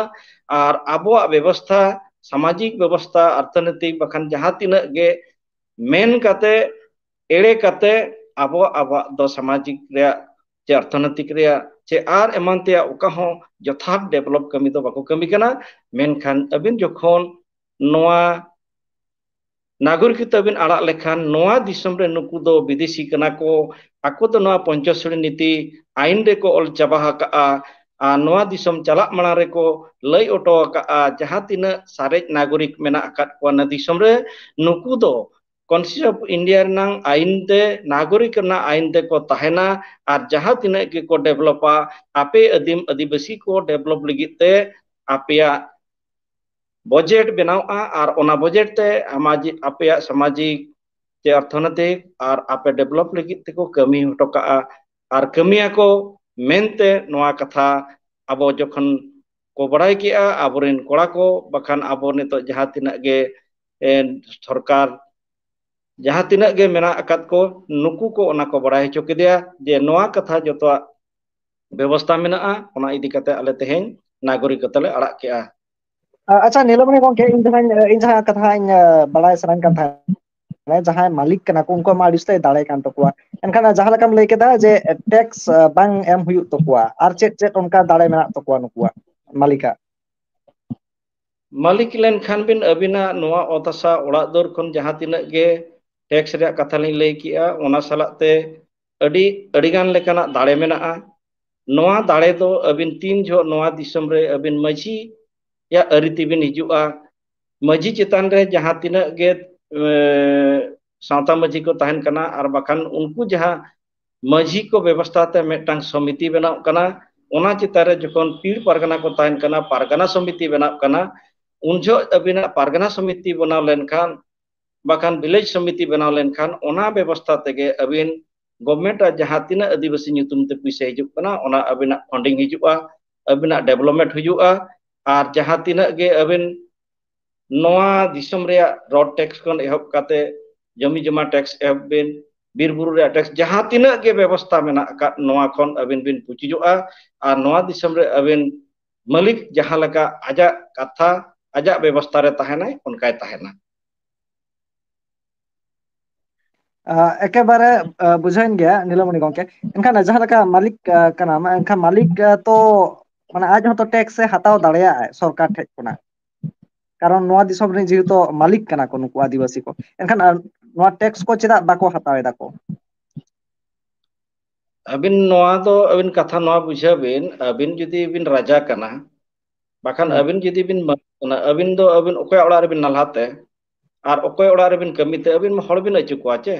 ᱟᱨ ᱟᱵᱚᱣᱟᱜ ᱵᱮᱵᱚᱥᱛᱷᱟ ᱥᱟᱢᱟᱡᱤᱠ ᱵᱮᱵᱚᱥᱛᱷᱟ, ᱚᱨᱛᱷᱚᱱᱳᱭᱛᱤᱠ ᱵᱟᱠᱷᱟᱱ ᱡᱟᱦᱟᱸ ᱛᱤᱱᱟᱹᱜ ᱜᱮ ᱢᱮᱱ ᱠᱟᱛᱮ, ᱮᱲᱮ ᱠᱟᱛᱮ ᱟᱵᱚ ᱟᱵᱚᱣᱟᱜ ᱫᱚ ᱥᱟᱢᱟᱡᱤᱠ ᱨᱮᱭᱟᱜ ᱪᱮ ᱚᱨᱛᱷᱚᱱᱳᱭᱛᱤᱠ ᱨᱮᱭᱟᱜ ᱪᱮ ᱟᱨ ᱮᱢᱟᱱ ᱛᱮᱭᱟᱜ ᱚᱠᱟ ᱦᱚᱸ ᱡᱚᱛᱷᱟᱛ ᱰᱮᱵᱷᱞᱚᱯ ᱠᱟᱹᱢᱤ ᱫᱚ ᱵᱟᱠᱚ ᱠᱟᱹᱢᱤ ᱠᱟᱱᱟ᱾ ᱢᱮᱱᱠᱷᱟᱱ ᱟᱹᱵᱤᱱ ᱡᱚᱠᱷᱚᱱ ᱱᱚᱣᱟ ᱱᱟᱜᱚᱨᱤᱠᱚᱛᱟ ᱵᱤᱱ ᱟᱲᱟᱜ ᱞᱮᱠᱷᱟᱱ, ᱱᱚᱣᱟ ᱫᱤᱥᱚᱢ ᱨᱮ ᱱᱩᱠᱩ ᱫᱚ ᱵᱤᱫᱮᱥᱤ ᱠᱟᱱᱟ ᱠᱚ, ᱟᱠᱚ ᱫᱚ ᱱᱚᱣᱟ ᱯᱚᱧᱪᱚᱥᱚᱲᱤ ᱱᱤᱛᱤ ᱟᱭᱤᱱ ᱨᱮᱠᱚ ᱚᱞ ᱪᱟᱵᱟ ᱟᱠᱟᱫᱼᱟ᱾ ᱟᱨ ᱱᱚᱣᱟ ᱫᱤᱥᱚᱢ ᱪᱟᱞᱟᱜ ᱢᱟᱲᱟᱝ ᱨᱮᱠᱚ ᱞᱟᱹᱭ ᱚᱴᱚ ᱟᱠᱟᱫᱼᱟ, ᱡᱟᱦᱟᱸ ᱛᱤᱱᱟᱹᱜ ᱥᱟᱨᱮᱡ ᱱᱟᱜᱚᱨᱤᱠ ᱢᱮᱱᱟᱜ ᱟᱠᱟᱫ ᱠᱚᱣᱟ ᱱᱚᱣᱟ ᱫᱤᱥᱚᱢ ᱨᱮ, ᱱᱩᱠᱩ ᱫᱚ Constitution of India ᱨᱮᱱᱟᱜ ᱟᱭᱤᱱ ᱛᱮ, ᱱᱟᱜᱚᱨᱤᱠ ᱨᱮᱱᱟᱜ ᱟᱭᱤᱱ ᱛᱮᱠᱚ ᱛᱟᱦᱮᱱᱟ᱾ ᱟᱨ ᱡᱟᱦᱟᱸ ᱛᱤᱱᱟᱹᱜ ᱜᱮᱠᱚ ᱰᱮᱵᱷᱞᱚᱯᱟ, ᱟᱯᱮ ᱟᱹᱫᱤᱢ ᱟᱹᱫᱤᱵᱟᱹᱥᱤ ᱠᱚ ᱰᱮᱵᱷᱞᱚᱯ ᱞᱟᱹᱜᱤᱫ ᱛᱮ ᱟᱯᱮᱭᱟᱜ ᱵᱚᱡᱮᱴ ᱵᱮᱱᱟᱣᱚᱜᱼᱟ ᱟᱨ ᱚᱱᱟ ᱵᱚᱡᱮᱴ ᱛᱮ ᱟᱢᱟᱡᱤ-, ᱟᱯᱮᱭᱟᱜ ᱥᱟᱢᱟᱡᱤᱠ ᱪᱮ ᱚᱨᱛᱷᱚᱱᱳᱭᱛᱤᱠ ᱟᱨ ᱟᱯᱮ ᱰᱮᱵᱷᱞᱚᱯ ᱞᱟᱹᱜᱤᱫ ᱛᱮᱠᱚ ᱠᱟᱹᱢᱤ ᱦᱚᱴᱚ ᱠᱟᱜᱼᱟ ᱟᱨ ᱠᱟᱹᱢᱤᱭᱟᱠᱚ ᱢᱮᱱᱛᱮ ᱱᱚᱣᱟ ᱠᱟᱛᱷᱟ ᱟᱵᱚ ᱡᱚᱠᱷᱚᱱ ᱠᱚ ᱵᱟᱲᱟᱭ ᱠᱮᱜᱼᱟ ᱟᱵᱚᱨᱮᱱ ᱠᱚᱲᱟ ᱠᱚ, ᱵᱟᱠᱷᱟᱱ ᱟᱵᱚ ᱱᱤᱛᱚᱜ ᱡᱟᱦᱟᱸ ᱛᱤᱱᱟᱹᱜ ᱜᱮ, ᱮ, ᱥᱚᱨᱠᱟᱨ ᱡᱟᱦᱟᱸ ᱛᱤᱱᱟᱹᱜ ᱜᱮ ᱢᱮᱱᱟᱜ ᱟᱠᱟᱫ ᱠᱚ, ᱱᱩᱠᱩ ᱠᱚ ᱚᱱᱟ ᱠᱚ ᱵᱟᱲᱟᱭ ᱦᱚᱪᱚ ᱠᱮᱫᱮᱭᱟ ᱡᱮ ᱱᱚᱣᱟ ᱠᱟᱛᱷᱟ ᱡᱚᱛᱚᱣᱟᱜ ᱵᱮᱵᱚᱥᱛᱷᱟ ᱢᱮᱱᱟᱜᱼᱟ, ᱚᱱᱟ ᱤᱫᱤ ᱠᱟᱛᱮ ᱟᱞᱮ ᱛᱮᱦᱮᱧ ᱱᱟᱜᱚᱨᱤᱠᱚᱛᱟ ᱞᱮ ᱟᱲᱟᱜ ᱠᱮᱜᱼᱟ᱾ ᱟ-, ᱟᱪᱪᱷᱟ, ᱱᱤᱞᱚᱢᱚᱱᱤ ᱜᱚᱢᱠᱮ, ᱤᱧ ᱡᱟᱦᱟᱸᱧ, ᱤᱧ ᱡᱟᱦᱟᱸ ᱠᱟᱛᱷᱟᱧ, ᱟ, ᱵᱟᱲᱟᱭ ᱥᱟᱱᱟᱧ ᱠᱟᱱ ᱛᱟᱦᱮᱸᱫ, ᱢᱟᱱᱮ ᱡᱟᱦᱟᱸᱭ ᱢᱟᱹᱞᱤᱠ ᱠᱟᱱᱟ ᱠᱚ, ᱩᱱᱠᱩᱣᱟᱜ ᱢᱟ ᱟᱹᱰᱤ ᱩᱥᱛᱟᱹᱭ ᱫᱟᱲᱮ ᱠᱟᱱ ᱛᱟᱠᱚᱣᱟ᱾ ᱮᱱᱠᱷᱟᱱ ᱡᱟᱦᱟᱸ ᱞᱮᱠᱟᱢ ᱞᱟᱹᱭ ᱠᱮᱫᱟ ᱡᱮ ᱴᱮᱠᱥ, ᱟ, ᱵᱟᱝ ᱮᱢ ᱦᱩᱭᱩᱜ ᱛᱟᱠᱚᱣᱟ, ᱟᱨ ᱪᱮᱫ ᱪᱮᱫ ᱚᱱᱠᱟ ᱫᱟᱲᱮ ᱢᱮᱱᱟᱜ ᱛᱟᱠᱚᱣᱟ ᱱᱩᱠᱩᱣᱟᱜ ᱢᱟᱹᱞᱤᱠᱟᱜ? ᱢᱟᱹᱞᱤᱠ ᱞᱮᱱᱠᱷᱟᱱ ᱵᱤᱱ ᱟᱹᱵᱤᱱᱟᱜ ᱱᱚᱣᱟ ᱚᱛ ᱦᱟᱥᱟ ᱚᱲᱟᱜ ᱫᱩᱣᱟᱹᱨ ᱠᱷᱚᱱ ᱡᱟᱦᱟᱸ ᱛᱤᱱᱟᱹᱜ ᱜᱮ ᱴᱮᱠᱥ ᱨᱮᱭᱟᱜ ᱠᱟᱛᱷᱟ ᱞᱤᱧ ᱞᱟᱹᱭ ᱠᱮᱜᱼᱟ, ᱚᱱᱟ ᱥᱟᱞᱟᱜ ᱛᱮ ᱟᱹᱰᱤ, ᱟᱹᱰᱤᱜᱟᱱ ᱞᱮᱠᱟᱱᱟᱜ ᱫᱟᱲᱮ ᱢᱮᱱᱟᱜᱼᱟ᱾ ᱱᱚᱣᱟ ᱫᱟᱲᱮ ᱫᱚ ᱟᱹᱵᱤᱱ ᱛᱤᱱ ᱡᱚᱦᱚᱜ ᱱᱚᱣᱟ ᱫᱤᱥᱚᱢ ᱨᱮ ᱟᱹᱵᱤᱱ ᱢᱟᱹᱡᱷᱤᱭᱟᱜ ᱟᱹᱨᱤ ᱛᱮᱵᱤᱱ ᱦᱤᱡᱩᱜᱼᱟ, ᱢᱟᱹᱡᱷᱤ ᱪᱮᱛᱟᱱ ᱨᱮ ᱡᱟᱦᱟᱸ ᱛᱤᱱᱟᱹᱜ ᱜᱮ, ᱮ, ᱥᱟᱶᱛᱟ ᱢᱟᱹᱡᱷᱤ ᱠᱚ ᱛᱟᱦᱮᱱ ᱠᱟᱱᱟ, ᱟᱨ ᱵᱟᱠᱷᱟᱱ ᱩᱱᱠᱩ ᱡᱟᱦᱟᱸ ᱢᱟᱹᱡᱷᱤ ᱠᱚ ᱵᱮᱵᱚᱥᱛᱷᱟ ᱛᱮ ᱢᱤᱫᱴᱟᱝ ᱥᱚᱢᱤᱛᱤ ᱵᱮᱱᱟᱜ ᱠᱟᱱᱟ, ᱚᱱᱟ ᱪᱮᱛᱟᱱ ᱨᱮ ᱡᱚᱠᱷᱚᱱ ᱯᱤᱲ ᱯᱟᱨᱜᱟᱱᱟ ᱠᱚ ᱛᱟᱦᱮᱱ ᱠᱟᱱᱟ, ᱯᱟᱨᱜᱟᱱᱟ ᱥᱚᱢᱤᱛᱤ ᱵᱮᱱᱟᱜ ᱠᱟᱱᱟ, ᱩᱱ ᱡᱚᱦᱚᱜ ᱟᱹᱵᱤᱱᱟᱜ ᱯᱟᱨᱜᱟᱱᱟ ᱥᱚᱢᱤᱛᱤ ᱵᱮᱱᱟᱣ ᱞᱮᱱᱠᱷᱟᱱ, ᱵᱟᱠᱷᱟᱱ ᱵᱷᱤᱞᱮᱡᱽ ᱥᱚᱢᱤᱛᱤ ᱵᱮᱱᱟᱣ ᱞᱮᱱᱠᱷᱟᱱ, ᱚᱱᱟ ᱵᱮᱵᱚᱥᱛᱷᱟ ᱛᱮᱜᱮ ᱟᱹᱵᱤᱱ ᱜᱚᱵᱷᱢᱮᱱᱴ ᱟᱜ ᱡᱟᱦᱟᱸ ᱛᱤᱱᱟᱹᱜ ᱟᱹᱫᱤᱵᱟᱹᱥᱤ ᱧᱩᱛᱩᱢ ᱛᱮ ᱯᱩᱭᱥᱟᱹ ᱦᱤᱡᱩᱜ ᱠᱟᱱᱟ, ᱚᱱᱟ ᱟᱹᱵᱤᱱᱟᱜ ᱯᱷᱟᱱᱰᱤᱝ ᱦᱤᱡᱩᱜᱼᱟ, ᱟᱹᱵᱤᱱᱟᱜ ᱰᱮᱵᱷᱞᱚᱯᱢᱮᱱᱴ ᱦᱩᱭᱩᱜᱼᱟ᱾ ᱟᱨ ᱡᱟᱦᱟᱸ ᱛᱤᱱᱟᱹᱜ ᱜᱮ ᱟᱹᱵᱤᱱ ᱱᱚᱣᱟ ᱫᱤᱥᱚᱢ ᱨᱮᱭᱟᱜ ᱨᱳᱰ ᱴᱮᱠᱥ ᱠᱷᱚᱱ ᱮᱦᱚᱵ ᱠᱟᱛᱮ ᱡᱚᱢᱤ ᱡᱚᱢᱟ ᱴᱮᱠᱥ ᱮᱦᱚᱵ ᱵᱤᱱ, ᱵᱤᱨ ᱵᱩᱨᱩ ᱨᱮᱭᱟᱜ ᱴᱮᱠᱥ, ᱡᱟᱦᱟᱸ ᱛᱤᱱᱟᱹᱜ ᱜᱮ ᱵᱮᱵᱚᱥᱛᱷᱟ ᱢᱮᱱᱟᱜ ᱟᱠᱟᱫ, ᱱᱚᱣᱟ ᱠᱷᱚᱱ ᱟᱹᱵᱤᱱ ᱵᱤᱱ ᱯᱩᱪᱩᱡᱚᱜᱼᱟ᱾ ᱟᱨ ᱱᱚᱣᱟ ᱫᱤᱥᱚᱢ ᱨᱮ ᱟᱹᱵᱤᱱ ᱢᱟᱹᱞᱤᱠ ᱡᱟᱦᱟᱸ ᱞᱮᱠᱟ ᱟᱡᱟᱜ ᱠᱟᱛᱷᱟ ᱟᱡᱟᱜ ᱵᱮᱵᱚᱥᱛᱷᱟ ᱨᱮ ᱛᱟᱦᱮᱱᱟᱭ, ᱚᱱᱠᱟᱭ ᱛᱟᱦᱮᱱᱟ᱾ ᱮᱠᱮᱵᱟᱨᱮ ᱵᱩᱡᱷᱟᱹᱣᱮᱱ ᱜᱮᱭᱟ ᱱᱤᱞᱟᱢᱚᱱᱤ ᱜᱚᱢᱠᱮ᱾ ᱮᱱᱠᱷᱟᱱ ᱡᱟᱦᱟᱸ ᱞᱮᱠᱟ ᱢᱟᱹᱞᱤᱠ ᱠᱟᱱᱟᱢ, ᱮᱱᱠᱷᱟᱱ ᱢᱟᱹᱞᱤᱠ ᱛᱚ ᱢᱟᱱᱮ ᱟᱡ ᱦᱚᱸᱛᱚ ᱴᱮᱠᱥ ᱮ ᱦᱟᱛᱟᱣ ᱫᱟᱲᱮᱭᱟᱜᱼᱟ ᱥᱚᱨᱠᱟᱨ ᱴᱷᱮᱡ ᱠᱷᱚᱱᱟᱜ, ᱠᱟᱨᱚᱱ ᱱᱚᱣᱟ ᱫᱤᱥᱚᱢ ᱨᱮᱱ ᱡᱮᱦᱮᱛᱩ ᱢᱟᱹᱞᱤᱠ ᱠᱟᱱᱟ ᱠᱚ ᱱᱩᱠᱩ ᱟᱹᱫᱤᱵᱟᱹᱥᱤ ᱠᱚ᱾ ᱮᱱᱠᱷᱟᱱ ᱱᱚᱣᱟ ᱴᱮᱠᱥ ᱠᱚ ᱪᱮᱫᱟᱜ ᱵᱟᱠᱚ ᱦᱟᱛᱟᱣ ᱮᱫᱟ ᱠᱚ? ᱟᱹᱵᱤᱱ ᱱᱚᱣᱟ ᱫᱚ, ᱟᱹᱵᱤᱱ ᱠᱟᱛᱷᱟ ᱱᱚᱣᱟ ᱵᱩᱡᱷᱟᱹᱣ ᱵᱤᱱ, ᱟᱹᱵᱤᱱ ᱡᱩᱫᱤ ᱵᱤᱱ ᱨᱟᱡᱟ ᱠᱟᱱᱟ, ᱵᱟᱠᱷᱟᱱ ᱟᱹᱵᱤᱱ ᱡᱩᱫᱤ ᱵᱤᱱ ᱢᱟᱹᱞᱤᱠ ᱠᱟᱱᱟ, ᱟᱹᱵᱤᱱ ᱫᱚ, ᱟᱹᱵᱤᱱ ᱚᱠᱚᱭᱟᱜ ᱚᱲᱟᱜ ᱨᱮᱵᱤᱱ ᱱᱟᱞᱦᱟ ᱛᱮ ᱟᱨ ᱚᱠᱚᱭ ᱚᱲᱟᱜ ᱨᱮᱵᱤᱱ ᱠᱟᱹᱢᱤ ᱛᱮ, ᱟᱹᱵᱤᱱ ᱢᱟ ᱦᱚᱲ ᱵᱤᱱ ᱟᱹᱪᱩ ᱠᱚᱣᱟ ᱪᱮ?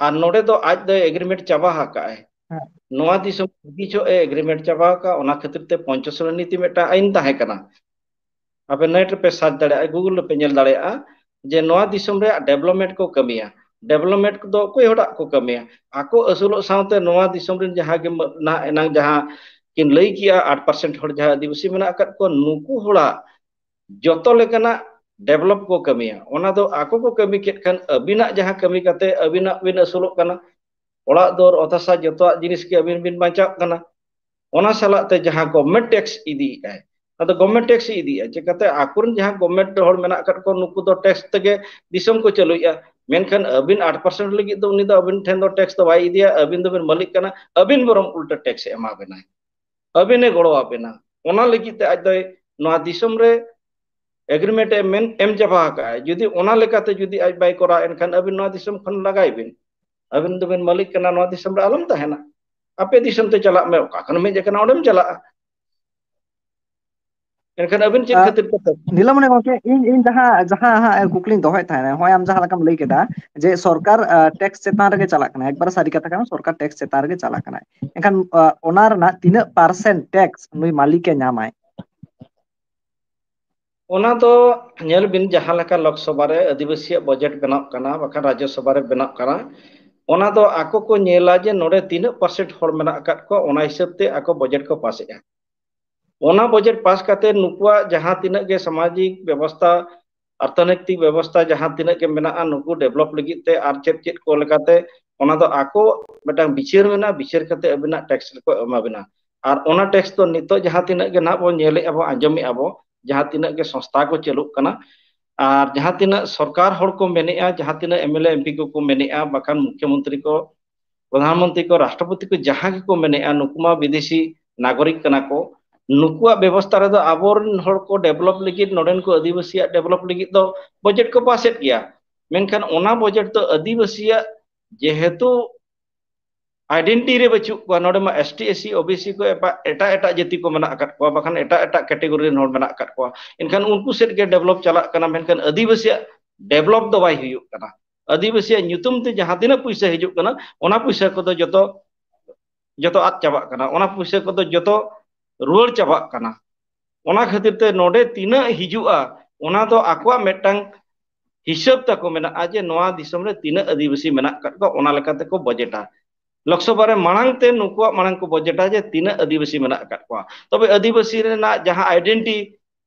ᱟᱨ ᱱᱚᱰᱮ ᱫᱚ ᱟᱡ ᱫᱚ ᱮᱜᱽᱨᱤᱢᱮᱱᱴ ᱪᱟᱵᱟ ᱟᱠᱟᱫ ᱟᱭ᱾ ᱱᱚᱣᱟ ᱫᱤᱥᱚᱢ ᱵᱷᱟᱹᱜᱤ ᱪᱚ ᱮ ᱮᱜᱽᱨᱤᱢᱮᱱᱴ ᱪᱟᱵᱟ ᱟᱠᱟᱫ, ᱚᱱᱟ ᱠᱷᱟᱹᱛᱤᱨ ᱛᱮ ᱯᱚᱧᱪᱚᱥᱚᱨ ᱱᱤᱛᱤ ᱢᱤᱫᱴᱟᱝ ᱟᱹᱭᱤᱱ ᱛᱟᱦᱮᱸ ᱠᱟᱱᱟ᱾ ᱟᱯᱮ ᱱᱮᱴ ᱨᱮᱯᱮ ᱥᱟᱨᱪ ᱫᱟᱲᱮᱭᱟᱜᱼᱟ, ᱜᱩᱜᱩᱞ ᱨᱮᱯᱮ ᱧᱮᱞ ᱫᱟᱲᱮᱭᱟᱜᱼᱟ ᱡᱮ ᱱᱚᱣᱟ ᱫᱤᱥᱚᱢ ᱨᱮᱭᱟᱜ ᱰᱮᱵᱷᱞᱚᱯᱢᱮᱱᱴ ᱠᱚ ᱠᱟᱹᱢᱤᱭᱟ᱾ ᱰᱮᱵᱷᱞᱚᱯᱢᱮᱱᱴ ᱫᱚ ᱚᱠᱚᱭ ᱦᱚᱲᱟᱜ ᱠᱚ ᱠᱟᱹᱢᱤᱭᱟ? ᱟᱠᱚ ᱟᱹᱥᱩᱞᱚᱜ ᱥᱟᱶᱛᱮ ᱱᱚᱣᱟ ᱫᱤᱥᱚᱢ ᱨᱮᱱ ᱡᱟᱦᱟᱸ ᱜᱮ ᱢᱟ-, ᱱᱟ-, ᱮᱱᱟᱝ ᱡᱟᱦᱟᱸ ᱠᱤᱱ ᱞᱟᱹᱭ ᱠᱮᱜᱼᱟ, ᱟᱴ ᱯᱟᱨᱥᱮᱱᱴ ᱦᱚᱲ ᱡᱟᱦᱟᱸ ᱟᱹᱫᱤᱵᱟᱹᱥᱤ ᱢᱮᱱᱟᱜ ᱟᱠᱟᱫ ᱠᱚᱣᱟ, ᱱᱩᱠᱩ ᱦᱚᱲᱟᱜ ᱡᱚᱛᱚ ᱞᱮᱠᱟᱱᱟᱜ ᱰᱮᱵᱷᱞᱚᱯ ᱠᱚ ᱠᱟᱹᱢᱤᱭᱟ᱾ ᱚᱱᱟ ᱫᱚ ᱟᱠᱚ ᱠᱚ ᱠᱟᱹᱢᱤ ᱠᱮᱫ ᱠᱷᱟᱱ ᱟᱹᱵᱤᱱᱟᱜ ᱡᱟᱦᱟᱸ ᱠᱟᱹᱢᱤ ᱠᱟᱛᱮ ᱟᱹᱵᱤᱱᱟᱜ ᱵᱤᱱ ᱟᱹᱥᱩᱞᱚᱜ ᱠᱟᱱᱟ, ᱚᱲᱟᱜ ᱫᱩᱣᱟᱹᱨ, ᱚᱛ ᱦᱟᱥᱟ, ᱡᱚᱛᱚᱣᱟᱜ ᱡᱤᱱᱤᱥ ᱜᱮ ᱟᱹᱵᱤᱱ ᱵᱤᱱ ᱵᱟᱧᱪᱟᱜ ᱠᱟᱱᱟ᱾ ᱚᱱᱟ ᱥᱟᱞᱟᱜ ᱛᱮ ᱡᱟᱦᱟᱸ ᱜᱚᱵᱷᱢᱮᱱᱴ ᱴᱮᱠᱥ ᱤᱫᱤᱭᱮᱫᱟᱭ, ᱟᱫᱚ ᱜᱚᱵᱷᱢᱮᱱᱴ ᱴᱮᱠᱥ ᱤᱫᱤᱭᱮᱫᱼᱟ ᱪᱤᱠᱟᱹᱛᱮ? ᱟᱠᱚᱨᱮᱱ ᱡᱟᱦᱟᱸ ᱜᱚᱵᱷᱢᱮᱱᱴ ᱦᱚᱲ ᱢᱮᱱᱟᱜ ᱟᱠᱟᱫ ᱠᱚᱣᱟ, ᱱᱩᱠᱩ ᱫᱚ ᱴᱮᱠᱥ ᱛᱮᱜᱮ ᱫᱤᱥᱚᱢ ᱠᱚ ᱪᱟᱹᱞᱩᱭᱮᱫᱼᱟ᱾ ᱢᱮᱱᱠᱷᱟᱱ ᱟᱹᱵᱤᱱ ᱟᱴ ᱯᱟᱨᱥᱮᱱᱴ ᱞᱟᱹᱜᱤᱫ ᱫᱚ ᱩᱱᱤ ᱫᱚ ᱟᱹᱵᱤᱱ ᱴᱷᱮᱱ ᱫᱚ ᱴᱮᱠᱥ ᱫᱚ ᱵᱟᱭ ᱤᱫᱤᱭᱟ, ᱟᱹᱵᱤᱱ ᱫᱚᱵᱤᱱ ᱢᱟᱹᱞᱤᱠ ᱠᱟᱱᱟ, ᱟᱹᱵᱤᱱ ᱵᱚᱨᱚᱝ ᱩᱞᱴᱟᱹ ᱴᱮᱠᱥ ᱮ ᱮᱢᱟ ᱵᱤᱱᱟᱭ, ᱟᱹᱵᱤᱱ ᱮ ᱜᱚᱲᱚ ᱟᱵᱤᱱᱟ᱾ ᱚᱱᱟ ᱞᱟᱹᱜᱤᱫ ᱛᱮ ᱟᱡ ᱫᱚᱭ ᱱᱚᱣᱟ ᱫᱤᱥᱚᱢ ᱨᱮ ᱮᱜᱽᱨᱤᱢᱮᱱᱴ ᱮ ᱢᱮᱱ, ᱮᱢ ᱪᱟᱵᱟ ᱟᱠᱟᱫᱼᱟ᱾ ᱡᱩᱫᱤ ᱚᱱᱟ ᱞᱮᱠᱟᱛᱮ ᱡᱩᱫᱤ ᱟᱡ ᱵᱟᱭ ᱠᱚᱨᱟᱣ, ᱮᱱᱠᱷᱟᱱ ᱟᱹᱵᱤᱱ ᱱᱚᱣᱟ ᱫᱤᱥᱚᱢ ᱠᱷᱚᱱ ᱞᱟᱜᱟᱭ ᱵᱤᱱ᱾ ᱟᱹᱵᱤᱱ ᱫᱚᱵᱤᱱ ᱢᱟᱹᱞᱤᱠ ᱠᱟᱱᱟ, ᱱᱚᱣᱟ ᱫᱤᱥᱚᱢ ᱨᱮ ᱟᱞᱚᱢ ᱛᱟᱦᱮᱱᱟ, ᱟᱯᱮ ᱫᱤᱥᱚᱢ ᱛᱮ ᱪᱟᱞᱟᱜ ᱢᱮ, ᱚᱠᱟ ᱠᱷᱚᱱᱮᱢ ᱦᱮᱡ ᱟᱠᱟᱱᱟ ᱚᱸᱰᱮᱢ ᱪᱟᱞᱟᱜᱼᱟ᱾ ᱮᱱᱠᱷᱟᱱ ᱟᱹᱵᱤᱱ ᱪᱮᱫ ᱟᱜ, ᱠᱷᱟᱹᱛᱤᱨ ᱛᱮ ᱛᱮ- ᱱᱤᱞᱟᱢᱚᱱᱤ ᱜᱚᱢᱠᱮ, ᱤᱧ ᱤᱧ ᱡᱟᱦᱟᱸ ᱡᱟᱦᱟᱸ ᱦᱟᱸᱜ ᱠᱩᱠᱞᱤᱧ ᱫᱚᱦᱚᱭᱮᱫ ᱛᱟᱦᱮᱸᱱᱟ, ᱱᱚᱜᱼᱚᱭ ᱟᱢ ᱡᱟᱦᱟᱸ ᱞᱮᱠᱟᱢ ᱞᱟᱹᱭ ᱠᱮᱫᱟ ᱡᱮ ᱥᱚᱨᱠᱟᱨ ᱴᱮᱠᱥ ᱪᱮᱛᱟᱱ ᱨᱮᱜᱮ ᱪᱟᱞᱟᱜ ᱠᱟᱱᱟ, ᱮᱠᱵᱟᱨᱮ ᱥᱟᱹᱨᱤ ᱠᱟᱛᱷᱟ ᱠᱟᱱᱟ, ᱥᱚᱨᱠᱟᱨ ᱴᱮᱠᱥ ᱪᱮᱛᱟᱱ ᱨᱮᱜᱮ ᱪᱟᱞᱟᱜ ᱠᱟᱱᱟ᱾ ᱮᱱᱠᱷᱟᱱ ᱟᱜ, ᱚᱱᱟ ᱨᱮᱱᱟᱜ ᱛᱤᱱᱟᱹᱜ ᱯᱟᱨᱥᱮᱱᱴ ᱴᱮᱠᱥ ᱱᱩᱭ ᱢᱟᱹᱞᱤᱠᱮ ᱧᱟᱢᱟᱭ? ᱚᱱᱟ ᱫᱚ ᱧᱮᱞ ᱵᱤᱱ, ᱡᱟᱦᱟᱸ ᱞᱮᱠᱟ ᱞᱳᱠᱥᱚᱵᱷᱟ ᱨᱮ ᱟᱹᱫᱤᱵᱟᱹᱥᱤᱭᱟᱜ ᱵᱟᱡᱮᱴ ᱵᱮᱱᱟᱜ ᱠᱟᱱᱟ, ᱵᱟᱠᱷᱟᱱ ᱨᱟᱡᱽᱡᱚᱥᱚᱵᱷᱟ ᱨᱮ ᱵᱮᱱᱟᱜ ᱠᱟᱱᱟ, ᱚᱱᱟ ᱫᱚ ᱟᱠᱚ ᱠᱚ ᱧᱮᱞᱟ ᱡᱮ ᱱᱚᱰᱮ ᱛᱤᱱᱟᱹᱜ ᱯᱟᱨᱥᱮᱱᱴ ᱦᱚᱲ ᱢᱮᱱᱟᱜ ᱟᱠᱟᱫ ᱠᱚᱣᱟ, ᱚᱱᱟ ᱦᱤᱥᱟᱹᱵ ᱛᱮ ᱟᱠᱚ ᱵᱟᱡᱮᱴ ᱠᱚ ᱯᱟᱥᱮᱜᱼᱟ᱾ ᱚᱱᱟ ᱵᱟᱡᱮᱴ ᱯᱟᱥ ᱠᱟᱛᱮ ᱱᱩᱠᱩᱣᱟᱜ ᱡᱟᱦᱟᱸ ᱛᱤᱱᱟᱹᱜ ᱜᱮ ᱥᱟᱢᱟᱡᱤᱠ ᱵᱮᱵᱚᱥᱛᱷᱟ, ᱚᱨᱛᱷᱚᱱᱳᱭᱛᱤᱠ ᱵᱮᱵᱚᱥᱛᱷᱟ ᱡᱟᱦᱟᱸ ᱛᱤᱱᱟᱹᱜ ᱜᱮ ᱢᱮᱱᱟᱜᱼᱟ, ᱱᱩᱠᱩ ᱰᱮᱵᱷᱞᱚᱯ ᱞᱟᱹᱜᱤᱫ ᱛᱮ ᱟᱨ ᱪᱮᱫ ᱪᱮᱫ ᱠᱚ ᱞᱮᱠᱟᱛᱮ, ᱚᱱᱟ ᱫᱚ ᱟᱠᱚ ᱢᱤᱫᱴᱟᱝ ᱵᱤᱪᱟᱹᱨ ᱢᱮᱱᱟᱜᱼᱟ, ᱵᱤᱪᱟᱹᱨ ᱠᱟᱛᱮ ᱟᱹᱵᱤᱱᱟᱜ ᱴᱮᱠᱥ ᱨᱮᱠᱚ ᱮᱢᱟ ᱵᱤᱱᱟ᱾ ᱟᱨ ᱚᱱᱟ ᱴᱮᱠᱥ ᱫᱚ ᱱᱤᱛᱚᱜ ᱡᱟᱦᱟᱸ ᱛᱤᱱᱟᱹᱜ ᱜᱮ ᱱᱟᱦᱟᱜ ᱵᱚᱱ ᱧᱮᱞᱮᱫᱼᱟ, ᱵᱚᱱ ᱟᱸᱡᱚᱢᱮᱫᱼᱟ ᱵᱚ, ᱡᱟᱦᱟᱸ ᱛᱤᱱᱟᱹᱜ ᱜᱮ ᱥᱚᱝᱥᱛᱷᱟ ᱠᱚ ᱪᱟᱹᱞᱩᱜ ᱠᱟᱱᱟ, ᱟᱨ ᱡᱟᱦᱟᱸ ᱛᱤᱱᱟᱹᱜ ᱥᱚᱨᱠᱟᱨ ᱦᱚᱲ ᱠᱚ ᱢᱮᱱᱮᱜᱼᱟ, ᱡᱟᱦᱟᱸ ᱛᱤᱱᱟᱹᱜ M L A M P ᱠᱚᱠᱚ ᱢᱮᱱᱮᱜᱼᱟ, ᱵᱟᱠᱷᱟᱱ ᱢᱩᱠᱷᱭᱚᱢᱚᱱᱛᱨᱤ ᱠᱚ, ᱯᱨᱚᱫᱷᱟᱱ ᱢᱚᱱᱛᱨᱤ ᱠᱚ, ᱨᱟᱥᱴᱨᱚᱯᱚᱛᱤ ᱠᱚ ᱡᱟᱦᱟᱸ ᱜᱮᱠᱚ ᱢᱮᱱᱮᱜᱼᱟ, ᱱᱩᱠᱩ ᱢᱟ ᱵᱤᱫᱮᱥᱤ ᱱᱟᱜᱚᱨᱤᱠ ᱠᱟᱱᱟ ᱠᱚ᱾ ᱱᱩᱠᱩᱣᱟᱜ ᱵᱮᱵᱚᱥᱛᱷᱟ ᱨᱮᱫᱚ ᱟᱵᱚᱨᱮᱱ ᱦᱚᱲ ᱠᱚ ᱰᱮᱵᱷᱞᱚᱯ ᱞᱟᱹᱜᱤᱫ, ᱱᱚᱰᱮᱱ ᱠᱚ ᱟᱹᱫᱤᱵᱟᱹᱥᱤᱭᱟᱜ ᱰᱮᱵᱷᱞᱚᱯ ᱞᱟᱹᱜᱤᱫ ᱫᱚ ᱵᱟᱡᱮᱴ ᱠᱚ ᱯᱟᱥᱮᱫ ᱜᱮᱭᱟ, ᱢᱮᱱᱠᱷᱟᱱ ᱚᱱᱟ ᱵᱟᱡᱮᱴ ᱫᱚ ᱟᱹᱫᱤᱵᱟᱹᱥᱤᱭᱟᱜ ᱡᱮᱦᱮᱛᱩ ᱟᱭᱰᱮᱱᱴᱤᱴᱤ ᱨᱮ ᱵᱟᱹᱪᱩᱜ ᱠᱚᱣᱟ, ᱱᱚᱰᱮ ᱢᱟ S T, S C, O B C ᱠᱚ ᱮᱯᱟ-, ᱮᱴᱟᱜ ᱮᱴᱟᱜ ᱡᱟᱹᱛᱤ ᱠᱚ ᱢᱮᱱᱟᱜ ᱟᱠᱟᱫ ᱠᱚᱣᱟ, ᱵᱟᱠᱷᱟᱱ ᱮᱴᱟᱜ ᱮᱴᱟᱜ ᱠᱮᱴᱮᱜᱚᱨᱤ ᱨᱮᱱ ᱦᱚᱲ ᱢᱮᱱᱟᱜ ᱟᱠᱟᱫ ᱠᱚᱣᱟ, ᱮᱱᱠᱷᱟᱱ ᱩᱱᱠᱩ ᱥᱮᱫ ᱜᱮ ᱰᱮᱵᱷᱞᱚᱯ ᱪᱟᱞᱟᱜ ᱠᱟᱱᱟ, ᱢᱮᱱᱠᱷᱟᱱ ᱟᱹᱫᱤᱵᱟᱹᱥᱤᱭᱟᱜ ᱰᱮᱵᱷᱞᱚᱯ ᱫᱚ ᱵᱟᱭ ᱦᱩᱭᱩᱜ ᱠᱟᱱᱟ᱾ ᱟᱹᱫᱤᱵᱟᱹᱥᱤᱭᱟᱜ ᱧᱩᱛᱩᱢ ᱛᱮ ᱡᱟᱦᱟᱸ ᱛᱤᱱᱟᱹᱜ ᱯᱩᱭᱥᱟᱹ ᱦᱤᱡᱩᱜ ᱠᱟᱱᱟ, ᱚᱱᱟ ᱯᱩᱭᱥᱟᱹ ᱠᱚᱫᱚ ᱡᱚᱛᱚ, ᱡᱚᱛᱚ ᱟᱫ ᱪᱟᱵᱟᱜ ᱠᱟᱱᱟ, ᱚᱱᱟ ᱯᱩᱭᱥᱟᱹ ᱠᱚᱫᱚ ᱡᱚᱛᱚ ᱨᱩᱣᱟᱹᱲ ᱪᱟᱵᱟᱜ ᱠᱟᱱᱟ᱾ ᱚᱱᱟ ᱠᱷᱟᱹᱛᱤᱨ ᱛᱮ ᱱᱚᱰᱮ ᱛᱤᱱᱟᱹᱜ ᱦᱤᱡᱩᱜᱼᱟ, ᱚᱱᱟ ᱫᱚ ᱟᱠᱚᱣᱟᱜ ᱢᱤᱫᱴᱟᱝ ᱦᱤᱥᱟᱹᱵ ᱛᱟᱠᱚ ᱢᱮᱱᱟᱜᱼᱟ ᱡᱮ ᱱᱚᱣᱟ ᱫᱤᱥᱚᱢ ᱨᱮ ᱛᱤᱱᱟᱹᱜ ᱟᱹᱫᱤᱵᱟᱹᱥᱤ ᱢᱮᱱᱟᱜ ᱟᱠᱟᱫ ᱠᱚᱣᱟ, ᱚᱱᱟ ᱞᱮᱠᱟ ᱛᱮᱠᱚ ᱵᱟᱡᱮᱴᱟ᱾ ᱞᱳᱠᱥᱚᱵᱷᱟ ᱨᱮ ᱢᱟᱲᱟᱝ ᱛᱮ ᱱᱩᱠᱩᱣᱟᱜ ᱢᱟᱲᱟᱝ ᱠᱚ ᱵᱟᱡᱮᱴᱟ ᱡᱮ ᱛᱤᱱᱟᱹᱜ ᱟᱹᱫᱤᱵᱟᱹᱥᱤ ᱢᱮᱱᱟᱜ ᱟᱠᱟᱫ ᱠᱚᱣᱟ᱾ ᱛᱚᱵᱮ ᱟᱹᱫᱤᱵᱟᱹᱥᱤ ᱨᱮᱱᱟᱜ ᱡᱟᱦᱟᱸ ᱟᱭᱰᱮᱱᱴᱤ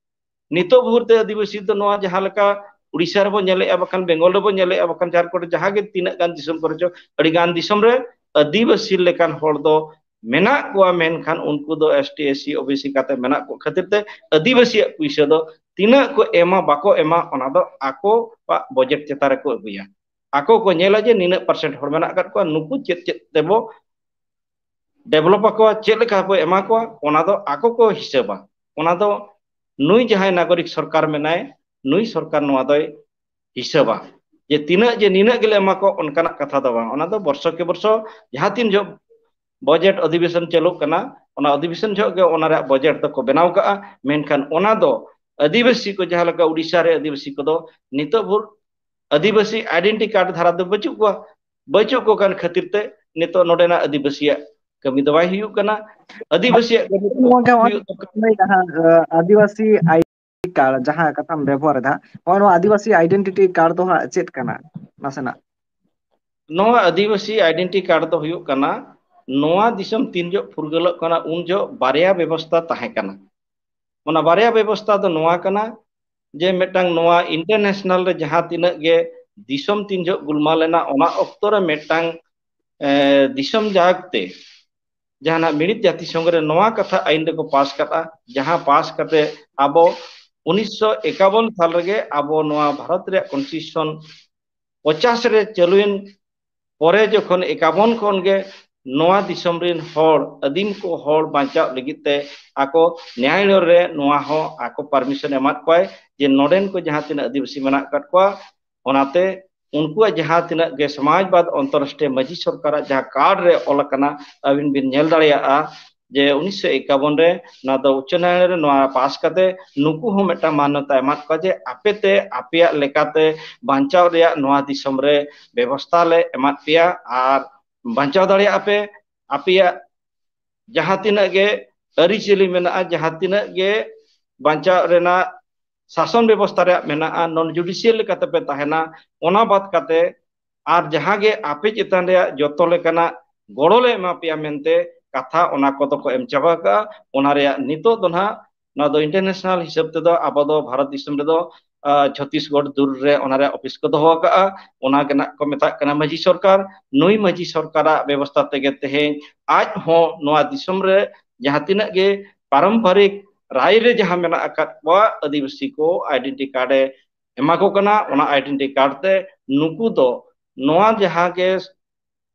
ᱱᱤᱛᱚᱜ ᱵᱷᱳᱨ ᱛᱮ ᱟᱹᱫᱤᱵᱟᱹᱥᱤ ᱫᱚ ᱱᱚᱣᱟ ᱡᱟᱦᱟᱸ ᱞᱮᱠᱟ ᱩᱲᱤᱥᱥᱟ ᱨᱮᱵᱚᱱ ᱧᱮᱞᱮᱜᱼᱟ, ᱵᱟᱠᱷᱟᱱ ᱵᱮᱝᱜᱚᱞ ᱨᱮᱵᱚᱱ ᱧᱮᱞᱮᱜᱼᱟ, ᱵᱟᱠᱷᱟᱱ ᱡᱷᱟᱲᱠᱷᱚᱸᱰ ᱨᱮ ᱡᱟᱦᱟᱸ ᱜᱮ ᱛᱤᱱᱟᱹᱜ ᱜᱟᱱ ᱫᱤᱥᱚᱢ ᱠᱚᱨᱮ ᱪᱚ, ᱟᱹᱰᱤ ᱜᱟᱱ ᱫᱤᱥᱚᱢ ᱨᱮ ᱟᱹᱫᱤᱵᱟᱹᱥᱤ ᱞᱮᱠᱟᱱ ᱦᱚᱲ ᱫᱚ ᱢᱮᱱᱟᱜ ᱠᱚᱣᱟ, ᱢᱮᱱᱠᱷᱟᱱ ᱩᱱᱠᱩ ᱫᱚ S T, S C, O B C ᱠᱟᱛᱮ ᱢᱮᱱᱟᱜ ᱠᱚ ᱠᱷᱟᱹᱛᱤᱨ ᱛᱮ ᱟᱹᱫᱤᱵᱟᱹᱥᱤᱭᱟᱜ ᱯᱩᱭᱥᱟᱹ ᱫᱚ ᱛᱤᱱᱟᱹᱜ ᱠᱚ ᱮᱢᱟ ᱵᱟᱠᱚ ᱮᱢᱟ, ᱚᱱᱟ ᱫᱚ ᱟᱠᱚᱣᱟᱜ ᱵᱟᱡᱮᱴ ᱪᱮᱛᱟᱱ ᱨᱮᱠᱚ ᱟᱹᱜᱩᱭᱟ᱾ ᱟᱠᱚ ᱠᱚ ᱧᱮᱞᱟ ᱡᱮ ᱱᱤᱱᱟᱹᱜ ᱯᱟᱨᱥᱮᱱᱴ ᱦᱚᱲ ᱢᱮᱱᱟᱜ ᱟᱠᱟᱫ ᱠᱚᱣᱟ, ᱱᱩᱠᱩ ᱪᱮᱫ ᱪᱮᱫ ᱛᱮᱵᱚ ᱰᱮᱵᱷᱞᱚᱯ ᱟᱠᱚᱣᱟ, ᱪᱮᱫ ᱞᱮᱠᱟ ᱵᱚ ᱮᱢᱟ ᱠᱚᱣᱟ, ᱚᱱᱟ ᱫᱚ ᱟᱠᱚ ᱠᱚ ᱦᱤᱥᱟᱹᱵᱟ᱾ ᱚᱱᱟ ᱫᱚ ᱱᱩᱭ ᱡᱟᱦᱟᱸᱭ ᱱᱟᱜᱚᱨᱤᱠ ᱥᱚᱨᱠᱟᱨ ᱢᱮᱱᱟᱭ, ᱱᱩᱭ ᱥᱚᱨᱠᱟᱨ ᱱᱚᱣᱟ ᱫᱚᱭ ᱦᱤᱥᱟᱹᱵᱟ᱾ ᱡᱮ ᱛᱤᱱᱟᱹᱜ ᱡᱮ ᱱᱤᱱᱟᱹᱜ ᱜᱮᱞᱮ ᱮᱢᱟ ᱠᱚᱣᱟ, ᱚᱱᱠᱟᱱᱟᱜ ᱠᱟᱛᱷᱟ ᱫᱚ ᱵᱟᱝ᱾ ᱚᱱᱟ ᱫᱚ ᱵᱚᱨᱥᱚ ᱠᱮ ᱵᱚᱨᱥᱚ ᱡᱟᱦᱟᱸ ᱛᱤᱱ ᱡᱚᱦᱚᱜ ᱵᱟᱡᱮᱴ ᱚᱫᱷᱤᱵᱮᱥᱚᱱ ᱪᱟᱹᱞᱩᱜ ᱠᱟᱱᱟ, ᱚᱱᱟ ᱚᱫᱷᱤᱵᱮᱥᱚᱱ ᱡᱚᱦᱚᱜ ᱜᱮ ᱚᱱᱟ ᱨᱮᱭᱟᱜ ᱵᱟᱡᱮᱴ ᱫᱚᱠᱚ ᱵᱮᱱᱟᱣ ᱠᱟᱜᱼᱟ᱾ ᱢᱮᱱᱠᱷᱟᱱ ᱚᱱᱟ ᱫᱚ ᱟᱹᱫᱤᱵᱟᱹᱥᱤ ᱠᱚ, ᱡᱟᱦᱟᱸ ᱞᱮᱠᱟ ᱩᱲᱤᱥᱥᱟ ᱨᱮ ᱟᱹᱫᱤᱵᱟᱹᱥᱤ ᱠᱚᱫᱚ ᱱᱤᱛᱚᱜ ᱵᱷᱳᱨ ᱟᱹᱫᱤᱵᱟᱹᱥᱤ ᱟᱭᱰᱮᱱᱴᱤ ᱠᱟᱨᱰ ᱫᱷᱟᱨᱟ ᱫᱚ ᱵᱟᱹᱪᱩᱜ ᱠᱚᱣᱟ᱾ ᱵᱟᱹᱪᱩᱜ ᱠᱚ ᱠᱟᱱ ᱠᱷᱟᱹᱛᱤᱨ ᱛᱮ ᱱᱤᱛᱚᱜ ᱱᱚᱰᱮᱱᱟᱜ ᱟᱹᱫᱤᱵᱟᱹᱥᱤᱭᱟᱜ ᱠᱟᱹᱢᱤ ᱫᱚ ᱵᱟᱭ ᱦᱩᱭᱩᱜ ᱠᱟᱱᱟ᱾ ᱟᱹᱫᱤᱵᱟᱹᱥᱤᱭᱟᱜ ᱠᱟᱹᱢᱤ ᱫᱚ ᱱᱚᱣᱟ ᱜᱮ ᱦᱩᱭᱩᱜ ᱛᱟᱠᱚᱣᱟ᱾ ᱞᱟᱹᱭ ᱡᱟᱦᱟᱸ, ᱟᱹᱫᱤᱵᱟᱹᱥᱤ ᱟᱭᱰᱮᱱᱴᱤ ᱠᱟᱨᱰ ᱡᱟᱦᱟᱸ ᱠᱟᱛᱷᱟᱢ ᱵᱮᱵᱚᱦᱟᱨ ᱮᱫᱟ, ᱱᱚᱜᱼᱚᱭ ᱱᱚᱣᱟ ᱟᱹᱫᱤᱵᱟᱹᱥᱤ ᱟᱭᱰᱮᱱᱴᱤᱴᱤ ᱠᱟᱨᱰ ᱫᱚ ᱦᱟᱸᱜ ᱪᱮᱫ ᱠᱟᱱᱟ? ᱱᱟᱥᱮᱱᱟᱜ᱾ ᱱᱚᱣᱟ ᱟᱹᱫᱤᱵᱟᱹᱥᱤ ᱟᱭᱰᱮᱱᱴᱤ ᱠᱟᱨᱰ ᱫᱚ ᱦᱩᱭᱩᱜ ᱠᱟᱱᱟ, ᱱᱚᱣᱟ ᱫᱤᱥᱚᱢ ᱛᱤᱱ ᱡᱚᱦᱚᱜ ᱯᱷᱩᱨᱜᱟᱹᱞᱚᱜ ᱠᱟᱱᱟ, ᱩᱱ ᱡᱚᱦᱚᱜ ᱵᱟᱨᱭᱟ ᱵᱮᱵᱚᱥᱛᱟ ᱛᱟᱦᱮᱸ ᱠᱟᱱᱟ᱾ ᱚᱱᱟ ᱵᱟᱨᱭᱟ ᱵᱮᱵᱚᱥᱛᱟ ᱫᱚ ᱱᱚᱣᱟ ᱠᱟᱱᱟ ᱡᱮ ᱢᱤᱫᱴᱟᱝ ᱱᱚᱣᱟ ᱤᱱᱴᱟᱨᱱᱮᱥᱱᱟᱞ ᱨᱮ ᱡᱟᱦᱟᱸ ᱛᱤᱱᱟᱹᱜ ᱜᱮ ᱫᱤᱥᱚᱢ ᱛᱤᱱ ᱡᱚᱦᱚᱜ ᱜᱩᱞᱢᱟᱞ ᱮᱱᱟ, ᱚᱱᱟ ᱚᱠᱛᱚ ᱨᱮ ᱢᱤᱫᱴᱟᱝ, ᱮ, ᱫᱤᱥᱚᱢ ᱡᱟᱠ ᱛᱮ ᱡᱟᱦᱟᱱᱟᱜ ᱢᱤᱲᱤᱛ ᱡᱟᱹᱛᱤ ᱥᱚᱝᱜᱷ ᱨᱮ ᱱᱚᱣᱟ ᱠᱟᱛᱷᱟ ᱟᱭᱤᱱ ᱨᱮᱠᱚ ᱯᱟᱥ ᱠᱟᱫᱼᱟ, ᱡᱟᱦᱟᱸ ᱯᱟᱥ ᱠᱟᱛᱮ ᱟᱵᱚ ᱩᱱᱤᱥᱥᱚ ᱮᱠᱟᱵᱚᱱ ᱥᱟᱞ ᱨᱮᱜᱮ ᱟᱵᱚ ᱱᱚᱣᱟ ᱵᱷᱟᱨᱚᱛ ᱨᱮᱭᱟᱜ ᱠᱚᱱᱥᱴᱤᱴᱤᱭᱩᱥᱚᱱ ᱯᱚᱪᱟᱥ ᱨᱮ ᱪᱟᱹᱞᱩᱭᱮᱱ ᱯᱚᱨᱮ ᱡᱚᱠᱷᱚᱱ ᱮᱠᱟᱵᱚᱱ ᱠᱷᱚᱱ ᱜᱮ ᱱᱚᱣᱟ ᱫᱤᱥᱚᱢ ᱨᱮᱱ ᱦᱚᱲ, ᱟᱹᱫᱤᱢ ᱠᱚ ᱦᱚᱲ ᱵᱟᱧᱪᱟᱣ ᱞᱟᱹᱜᱤᱫ ᱛᱮ ᱟᱠᱚ ᱱᱮᱭᱟᱭ ᱨᱮ ᱱᱚᱣᱟ ᱦᱚᱸ ᱟᱠᱚ ᱯᱟᱨᱢᱤᱥᱚᱱ ᱮᱢᱟᱫ ᱠᱚᱣᱟᱭ ᱡᱮ ᱱᱚᱰᱮᱱ ᱠᱚ ᱡᱟᱦᱟᱸ ᱛᱤᱱᱟᱹᱜ ᱟᱹᱫᱤᱵᱟᱹᱥᱤ ᱢᱮᱱᱟᱜ ᱟᱠᱟᱫ ᱠᱚᱣᱟ, ᱚᱱᱟᱛᱮ ᱩᱱᱠᱩᱣᱟᱜ ᱡᱟᱦᱟᱸ ᱛᱤᱱᱟᱹᱜ ᱜᱮ ᱥᱚᱢᱟᱡᱽᱵᱟᱫ ᱚᱱᱛᱚᱨᱨᱟᱥᱴᱨᱤᱭᱚ ᱢᱟᱹᱡᱷᱤ ᱥᱚᱨᱠᱟᱨᱟᱜ ᱡᱟᱦᱟᱸ ᱠᱟᱨᱰ ᱨᱮ ᱚᱞ ᱟᱠᱟᱱᱟ, ᱟᱹᱵᱤᱱ ᱵᱤᱱ ᱧᱮᱞ ᱫᱟᱲᱮᱭᱟᱜᱼᱟ ᱡᱮ ᱩᱱᱤᱥᱥᱚ ᱮᱠᱟᱵᱚᱱ ᱨᱮ ᱱᱚᱣᱟ ᱫᱚ ᱩᱪᱪᱚ ᱱᱟᱭᱟᱞᱚᱭ ᱨᱮ ᱱᱚᱣᱟ ᱯᱟᱥ ᱠᱟᱛᱮ ᱱᱩᱠᱩ ᱦᱚᱸ ᱢᱤᱫᱴᱟᱝ ᱢᱟᱱᱱᱚᱛᱟ ᱮᱢᱟᱫ ᱠᱚᱣᱟ ᱡᱮ ᱟᱯᱮ ᱛᱮ ᱟᱯᱮᱭᱟᱜ ᱞᱮᱠᱟᱛᱮ ᱵᱟᱧᱪᱟᱣ ᱨᱮᱭᱟᱜ ᱱᱚᱣᱟ ᱫᱤᱥᱚᱢ ᱨᱮ ᱵᱮᱵᱚᱥᱛᱷᱟ ᱞᱮ ᱮᱢᱟᱫ ᱯᱮᱭᱟ ᱟᱨ ᱵᱟᱧᱪᱟᱣ ᱫᱟᱲᱮᱭᱟᱜᱼᱟ ᱯᱮ᱾ ᱟᱯᱮᱭᱟᱜ ᱡᱟᱦᱟᱸ ᱛᱤᱱᱟᱹᱜ ᱜᱮ ᱟᱹᱨᱤᱪᱟᱹᱞᱤ ᱢᱮᱱᱟᱜᱼᱟ, ᱡᱟᱦᱟᱸ ᱛᱤᱱᱟᱹᱜ ᱜᱮ ᱵᱟᱧᱪᱟᱣ ᱨᱮᱱᱟᱜ ᱥᱟᱥᱚᱱ ᱵᱮᱵᱚᱥᱛᱷᱟ ᱨᱮᱭᱟᱜ ᱢᱮᱱᱟᱜᱼᱟ, ᱱᱚᱱ ᱡᱩᱰᱤᱥᱤᱭᱟᱞ ᱞᱮᱠᱟᱛᱮ ᱯᱮ ᱛᱟᱦᱮᱱᱟ, ᱚᱱᱟ ᱵᱟᱫ ᱠᱟᱛᱮ ᱟᱨ ᱡᱟᱦᱟᱸ ᱜᱮ ᱟᱯᱮ ᱪᱮᱛᱟᱱ ᱨᱮᱭᱟᱜ ᱡᱚᱛᱚ ᱞᱮᱠᱟᱱᱟᱜ ᱜᱚᱲᱚ ᱞᱮ ᱮᱢᱟ ᱯᱮᱭᱟ ᱢᱮᱱᱛᱮ ᱠᱟᱛᱷᱟ ᱚᱱᱟ ᱠᱚᱫᱚ ᱠᱚ ᱮᱢ ᱪᱟᱵᱟ ᱠᱟᱜᱼᱟ᱾ ᱚᱱᱟ ᱨᱮᱭᱟᱜ ᱱᱤᱛᱚᱜ ᱫᱚ ᱱᱟᱦᱟᱜ ᱱᱚᱣᱟ ᱫᱚ ᱤᱱᱴᱟᱨᱱᱮᱥᱱᱟᱞ ᱦᱤᱥᱟᱹᱵ ᱛᱮᱫᱚ ᱟᱵᱚ ᱫᱚ ᱵᱷᱟᱨᱚᱛ ᱫᱤᱥᱚᱢ ᱨᱮᱫᱚ, ᱟᱸ, ᱪᱷᱚᱛᱤᱥᱜᱚᱲ ᱫᱩᱨ ᱨᱮ ᱚᱱᱟ ᱨᱮᱭᱟᱜ ᱚᱯᱷᱤᱥ ᱠᱚ ᱫᱚᱦᱚ ᱟᱠᱟᱜᱼᱟ᱾ ᱚᱱᱟ ᱜᱮ ᱱᱟᱜ ᱠᱚ ᱢᱮᱛᱟᱜ ᱠᱟᱱᱟ ᱢᱟᱹᱡᱷᱤ ᱥᱚᱨᱠᱟᱨ᱾ ᱱᱩᱭ ᱢᱟᱹᱡᱷᱤ ᱥᱚᱨᱠᱟᱨᱟᱜ ᱵᱮᱵᱚᱥᱛᱷᱟ ᱛᱮᱜᱮ ᱛᱮᱦᱮᱧ ᱟᱡ ᱦᱚᱸ ᱱᱚᱣᱟ ᱫᱤᱥᱚᱢ ᱨᱮ ᱡᱟᱦᱟᱸ ᱛᱤᱱᱟᱹᱜ ᱜᱮ ᱯᱟᱨᱚᱢᱯᱟᱨᱤᱠ ᱨᱟᱭ ᱨᱮ ᱡᱟᱦᱟᱸ ᱢᱮᱱᱟᱜ ᱟᱠᱟᱫ ᱠᱚᱣᱟ ᱟᱹᱫᱤᱵᱟᱹᱥᱤ ᱠᱚ ᱟᱭᱰᱮᱱᱴᱤ ᱠᱟᱨᱰ ᱮ ᱮᱢᱟ ᱠᱚ ᱠᱟᱱᱟ, ᱚᱱᱟ ᱟᱭᱰᱮᱱᱴᱤ ᱠᱟᱨᱰ ᱛᱮ ᱱᱩᱠᱩ ᱫᱚ ᱱᱚᱣᱟ ᱡᱟᱦᱟᱸ ᱜᱮ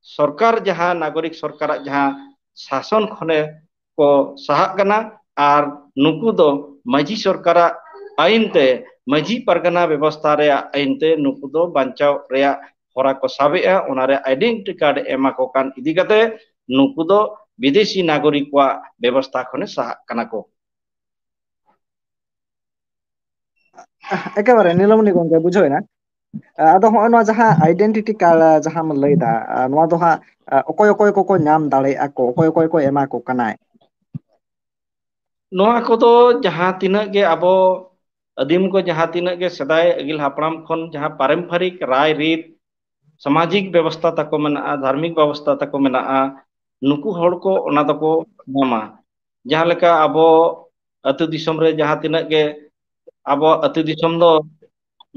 ᱥᱚᱨᱠᱟᱨ, ᱡᱟᱦᱟᱸ ᱱᱟᱜᱚᱨᱤᱠ ᱥᱚᱨᱠᱟᱨᱟᱜ ᱡᱟᱦᱟᱸ ᱥᱟᱥᱚᱱ ᱠᱷᱚᱱᱮ ᱠᱚ ᱥᱟᱦᱟᱜ ᱠᱟᱱᱟ᱾ ᱟᱨ ᱱᱩᱠᱩ ᱫᱚ ᱢᱟᱹᱡᱷᱤ ᱥᱚᱨᱠᱟᱨᱟᱜ ᱟᱹᱭᱤᱱ ᱛᱮ, ᱢᱟᱹᱡᱷᱤ ᱯᱟᱨᱜᱟᱱᱟ ᱵᱮᱵᱚᱥᱛᱷᱟ ᱨᱮᱭᱟᱜ ᱟᱹᱭᱤᱱ ᱛᱮ ᱱᱩᱠᱩ ᱫᱚ ᱵᱟᱧᱪᱟᱣ ᱨᱮᱭᱟᱜ ᱦᱚᱨᱟ ᱠᱚ ᱥᱟᱵᱮᱜᱼᱟ᱾ ᱚᱱᱟᱨᱮ ᱟᱭᱰᱮᱱᱴᱤ ᱠᱟᱨᱰ ᱮᱢᱟ ᱠᱚ ᱠᱟᱱ ᱤᱫᱤ ᱠᱟᱛᱮ ᱱᱩᱠᱩ ᱫᱚ ᱵᱤᱫᱮᱥᱤ ᱱᱟᱜᱚᱨᱤᱠ ᱠᱚᱣᱟᱜ ᱵᱮᱵᱚᱥᱛᱷᱟ ᱠᱷᱚᱱᱮ ᱥᱟᱦᱟᱜ ᱠᱟᱱᱟ ᱠᱚ᱾ ᱮᱠᱮᱵᱟᱨᱮ ᱱᱤᱞᱚᱢᱚᱱᱤ ᱜᱚᱝᱠᱮ, ᱵᱩᱡᱷᱟᱹᱣ ᱮᱱᱟ᱾ ᱟᱫᱚ ᱦᱚᱸᱜᱼᱚᱭ ᱱᱚᱣᱟ ᱡᱟᱦᱟᱸ ᱟᱭᱰᱮᱱᱴᱤᱴᱤ ᱠᱟᱨᱰ ᱡᱟᱦᱟᱸᱢ ᱞᱟᱹᱭᱫᱟ, ᱱᱚᱣᱟ ᱫᱚ ᱦᱟᱸᱜ ᱚᱠᱚᱭ ᱚᱠᱚᱭ ᱠᱚᱠᱚ ᱧᱟᱢ ᱫᱟᱲᱮᱭᱟᱜᱼᱟ ᱠᱚ, ᱚᱠᱚᱭ ᱚᱠᱚᱭ ᱠᱚ ᱮᱢᱟ ᱠᱚ ᱠᱟᱱᱟᱭ? ᱱᱚᱣᱟ ᱠᱚᱫᱚ ᱡᱟᱦᱟᱸ ᱛᱤᱱᱟᱹᱜ ᱜᱮ ᱟᱵᱚ ᱟᱹᱫᱤᱢ ᱠᱚ ᱡᱟᱦᱟᱸ ᱛᱤᱱᱟᱹᱜ ᱜᱮ ᱥᱮᱫᱟᱭ ᱟᱹᱜᱤᱞ ᱦᱟᱯᱲᱟᱢ ᱠᱷᱚᱱ ᱡᱟᱦᱟᱸ ᱯᱟᱨᱚᱢᱯᱟᱨᱤᱠ ᱨᱟᱭ ᱨᱤᱛ, ᱥᱟᱢᱟᱡᱤᱠ ᱵᱮᱵᱚᱥᱛᱷᱟ ᱛᱟᱠᱚ ᱢᱮᱱᱟᱜᱼᱟ, ᱫᱷᱟᱨᱢᱤᱠ ᱵᱮᱵᱚᱥᱛᱷᱟ ᱛᱟᱠᱚ ᱢᱮᱱᱟᱜᱼᱟ, ᱱᱩᱠᱩ ᱦᱚᱲ ᱠᱚ ᱚᱱᱟ ᱫᱚᱠᱚ ᱧᱟᱢᱟ᱾ ᱡᱟᱦᱟᱸ ᱞᱮᱠᱟ ᱟᱵᱚ ᱟᱹᱛᱩ ᱫᱤᱥᱚᱢ ᱨᱮ ᱡᱟᱦᱟᱸ ᱛᱤᱱᱟᱹᱜ ᱜᱮ ᱟᱵᱚ ᱟᱹᱛᱩ ᱫᱤᱥᱚᱢ ᱫᱚ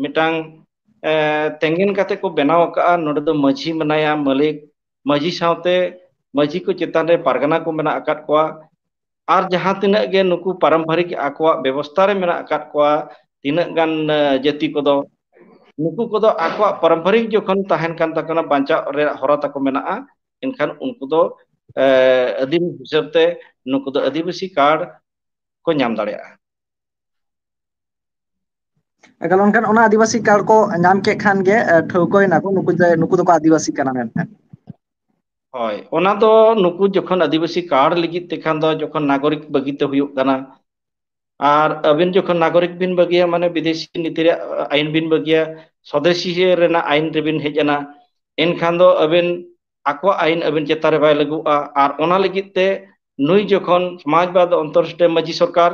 ᱢᱤᱫᱴᱟᱝ, ᱮ, ᱛᱮᱸᱜᱮᱱ ᱠᱟᱛᱮ ᱠᱚ ᱵᱮᱱᱟᱣ ᱟᱠᱟᱫᱼᱟ᱾ ᱱᱚᱰᱮ ᱫᱚ ᱢᱟᱹᱡᱷᱤ ᱢᱮᱱᱟᱭᱟ, ᱢᱟᱹᱞᱤᱠ, ᱢᱟᱹᱡᱷᱤ ᱥᱟᱶᱛᱮ ᱢᱟᱹᱡᱷᱤ ᱠᱚ ᱪᱮᱛᱟᱱ ᱨᱮ ᱯᱟᱨᱜᱟᱱᱟ ᱠᱚ ᱢᱮᱱᱟᱜ ᱟᱠᱟᱫ ᱠᱚᱣᱟ, ᱟᱨ ᱡᱟᱦᱟᱸ ᱛᱤᱱᱟᱹᱜ ᱜᱮ ᱱᱩᱠᱩ ᱯᱟᱨᱚᱢᱯᱟᱨᱤᱠ ᱟᱠᱚᱣᱟᱜ ᱵᱮᱵᱚᱥᱛᱷᱟ ᱨᱮ ᱢᱮᱱᱟᱜ ᱟᱠᱟᱫ ᱠᱚᱣᱟ, ᱛᱤᱱᱟᱹᱜ ᱜᱟᱱ ᱡᱟᱹᱛᱤ ᱠᱚᱫᱚ, ᱱᱩᱠᱩ ᱠᱚᱫᱚ ᱟᱠᱚᱣᱟᱜ ᱯᱟᱨᱚᱢᱯᱟᱨᱤᱠ ᱡᱚᱠᱷᱚᱱ ᱛᱟᱦᱮᱱ ᱠᱟᱱ ᱛᱟᱠᱚᱱᱟ, ᱵᱟᱧᱪᱟᱣ ᱨᱮᱭᱟᱜ ᱦᱚᱨᱟ ᱛᱟᱠᱚ ᱢᱮᱱᱟᱜᱼᱟ, ᱮᱱᱠᱷᱟᱱ ᱩᱱᱠᱩ ᱫᱚ ᱟᱹᱫᱤᱢ ᱦᱤᱥᱟᱹᱵ ᱛᱮ ᱱᱩᱠᱩ ᱫᱚ ᱟᱹᱫᱤᱵᱟᱹᱥᱤ ᱠᱟᱨᱰ ᱠᱚ ᱧᱟᱢ ᱫᱟᱲᱮᱭᱟᱜᱼᱟ᱾ ᱮᱠᱟᱞ, ᱚᱱᱠᱟᱱ ᱚᱱᱟ ᱟᱹᱫᱤᱵᱟᱹᱥᱤ ᱠᱟᱨᱰ ᱠᱚ ᱧᱟᱢ ᱠᱮᱫ ᱠᱷᱟᱱ ᱜᱮ ᱴᱷᱟᱹᱣᱠᱟᱹᱭ ᱱᱟᱠᱚ ᱱᱩᱠᱩ ᱫᱚ ᱱᱩᱠᱩ ᱫᱚᱠᱚ ᱟᱹᱫᱤᱵᱟᱹᱥᱤ ᱠᱟᱱᱟ ᱢᱮᱱᱛᱮ᱾ ᱦᱳᱭ, ᱚᱱᱟ ᱫᱚ ᱱᱩᱠᱩ ᱡᱚᱠᱷᱚᱱ ᱟᱹᱫᱤᱵᱟᱹᱥᱤ ᱠᱟᱨᱰ ᱞᱟᱹᱜᱤᱫ ᱛᱮᱠᱷᱟᱱ ᱫᱚ ᱡᱚᱠᱷᱚᱱ ᱱᱟᱜᱚᱨᱤᱠ ᱵᱟᱹᱜᱤ ᱛᱮ ᱦᱩᱭᱩᱜ ᱠᱟᱱᱟ, ᱟᱨ ᱟᱹᱵᱤᱱ ᱡᱚᱠᱷᱚᱱ ᱱᱟᱜᱚᱨᱤᱠ ᱵᱤᱱ ᱵᱟᱹᱜᱤᱭᱟ, ᱢᱟᱱᱮ ᱵᱤᱫᱮᱥᱤ ᱱᱤᱛᱤ ᱨᱮᱭᱟᱜ ᱟᱹᱭᱤᱱ ᱵᱤᱱ ᱵᱟᱹᱜᱤᱭᱟ, ᱥᱚᱫᱮᱥᱤ ᱨᱮᱱᱟᱜ ᱟᱹᱭᱤᱱ ᱨᱮᱵᱤᱱ ᱦᱮᱡ ᱮᱱᱟ, ᱮᱱᱠᱷᱟᱱ ᱫᱚ ᱟᱹᱵᱤᱱ ᱟᱠᱚᱣᱟᱜ ᱟᱹᱭᱤᱱ ᱟᱹᱵᱤᱱ ᱪᱮᱛᱟᱱ ᱨᱮ ᱵᱟᱭ ᱞᱟᱹᱜᱩᱜᱼᱟ᱾ ᱟᱨ ᱚᱱᱟ ᱞᱟᱹᱜᱤᱫ ᱛᱮ ᱱᱩᱭ ᱡᱚᱠᱷᱚᱱ ᱥᱚᱢᱟᱡᱽᱵᱟᱫ ᱚᱱᱛᱚᱨᱨᱟᱥᱴᱨᱤᱭᱚ ᱢᱟᱹᱡᱷᱤ ᱥᱚᱨᱠᱟᱨ,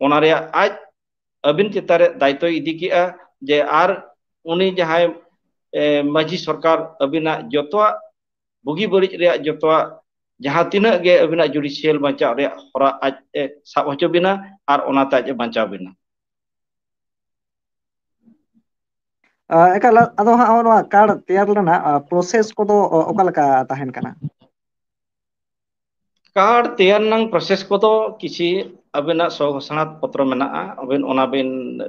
ᱚᱱᱟ ᱨᱮᱭᱟᱜ ᱟᱡ ᱟᱹᱵᱤᱱ ᱪᱮᱛᱟᱱ ᱨᱮ ᱫᱟᱭᱤᱛᱛᱚᱭ ᱤᱫᱤ ᱠᱮᱜᱼᱟ ᱡᱮ ᱟᱨ ᱩᱱᱤ ᱡᱟᱦᱟᱸᱭ ᱢᱟᱹᱡᱷᱤ ᱥᱚᱨᱠᱟᱨ ᱟᱹᱵᱤᱱᱟᱜ ᱡᱚᱛᱚᱣᱟᱜ ᱵᱩᱜᱤ ᱵᱟᱹᱲᱤᱡ ᱨᱮᱭᱟᱜ ᱡᱚᱛᱚᱣᱟᱜ ᱡᱟᱦᱟᱸ ᱛᱤᱱᱟᱹᱜ ᱜᱮ ᱟᱹᱵᱤᱱᱟᱜ ᱡᱩᱰᱤᱥᱤᱭᱟᱞ ᱵᱟᱧᱪᱟᱣ ᱨᱮᱭᱟᱜ ᱦᱚᱨᱟ ᱟᱡ ᱮ ᱥᱟᱵ ᱦᱚᱪᱚ ᱵᱤᱱᱟ ᱟᱨ ᱚᱱᱟᱛᱮ ᱟᱡ ᱮ ᱵᱟᱧᱪᱟᱣ ᱵᱤᱱᱟ᱾ ᱮᱠᱟᱞ, ᱟᱫᱚ ᱦᱟᱸᱜ ᱱᱚᱣᱟ ᱠᱟᱨᱰ ᱛᱮᱭᱟᱨ ᱨᱮᱱᱟᱜ ᱯᱨᱚᱥᱮᱥ ᱠᱚᱫᱚ ᱚᱠᱟ ᱞᱮᱠᱟ ᱛᱟᱦᱮᱱ ᱠᱟᱱᱟ? ᱠᱟᱨᱰ ᱛᱮᱭᱟᱨ ᱨᱮᱱᱟᱜ ᱯᱨᱚᱥᱮᱥ ᱠᱚᱫᱚ ᱠᱤᱪᱷᱤ ᱟᱹᱵᱤᱱᱟᱜ ᱥᱚᱜᱷᱳᱥᱚᱱᱟ ᱯᱚᱛᱨᱚ ᱢᱮᱱᱟᱜᱼᱟ, ᱟᱹᱵᱤᱱ ᱚᱱᱟ ᱵᱤᱱ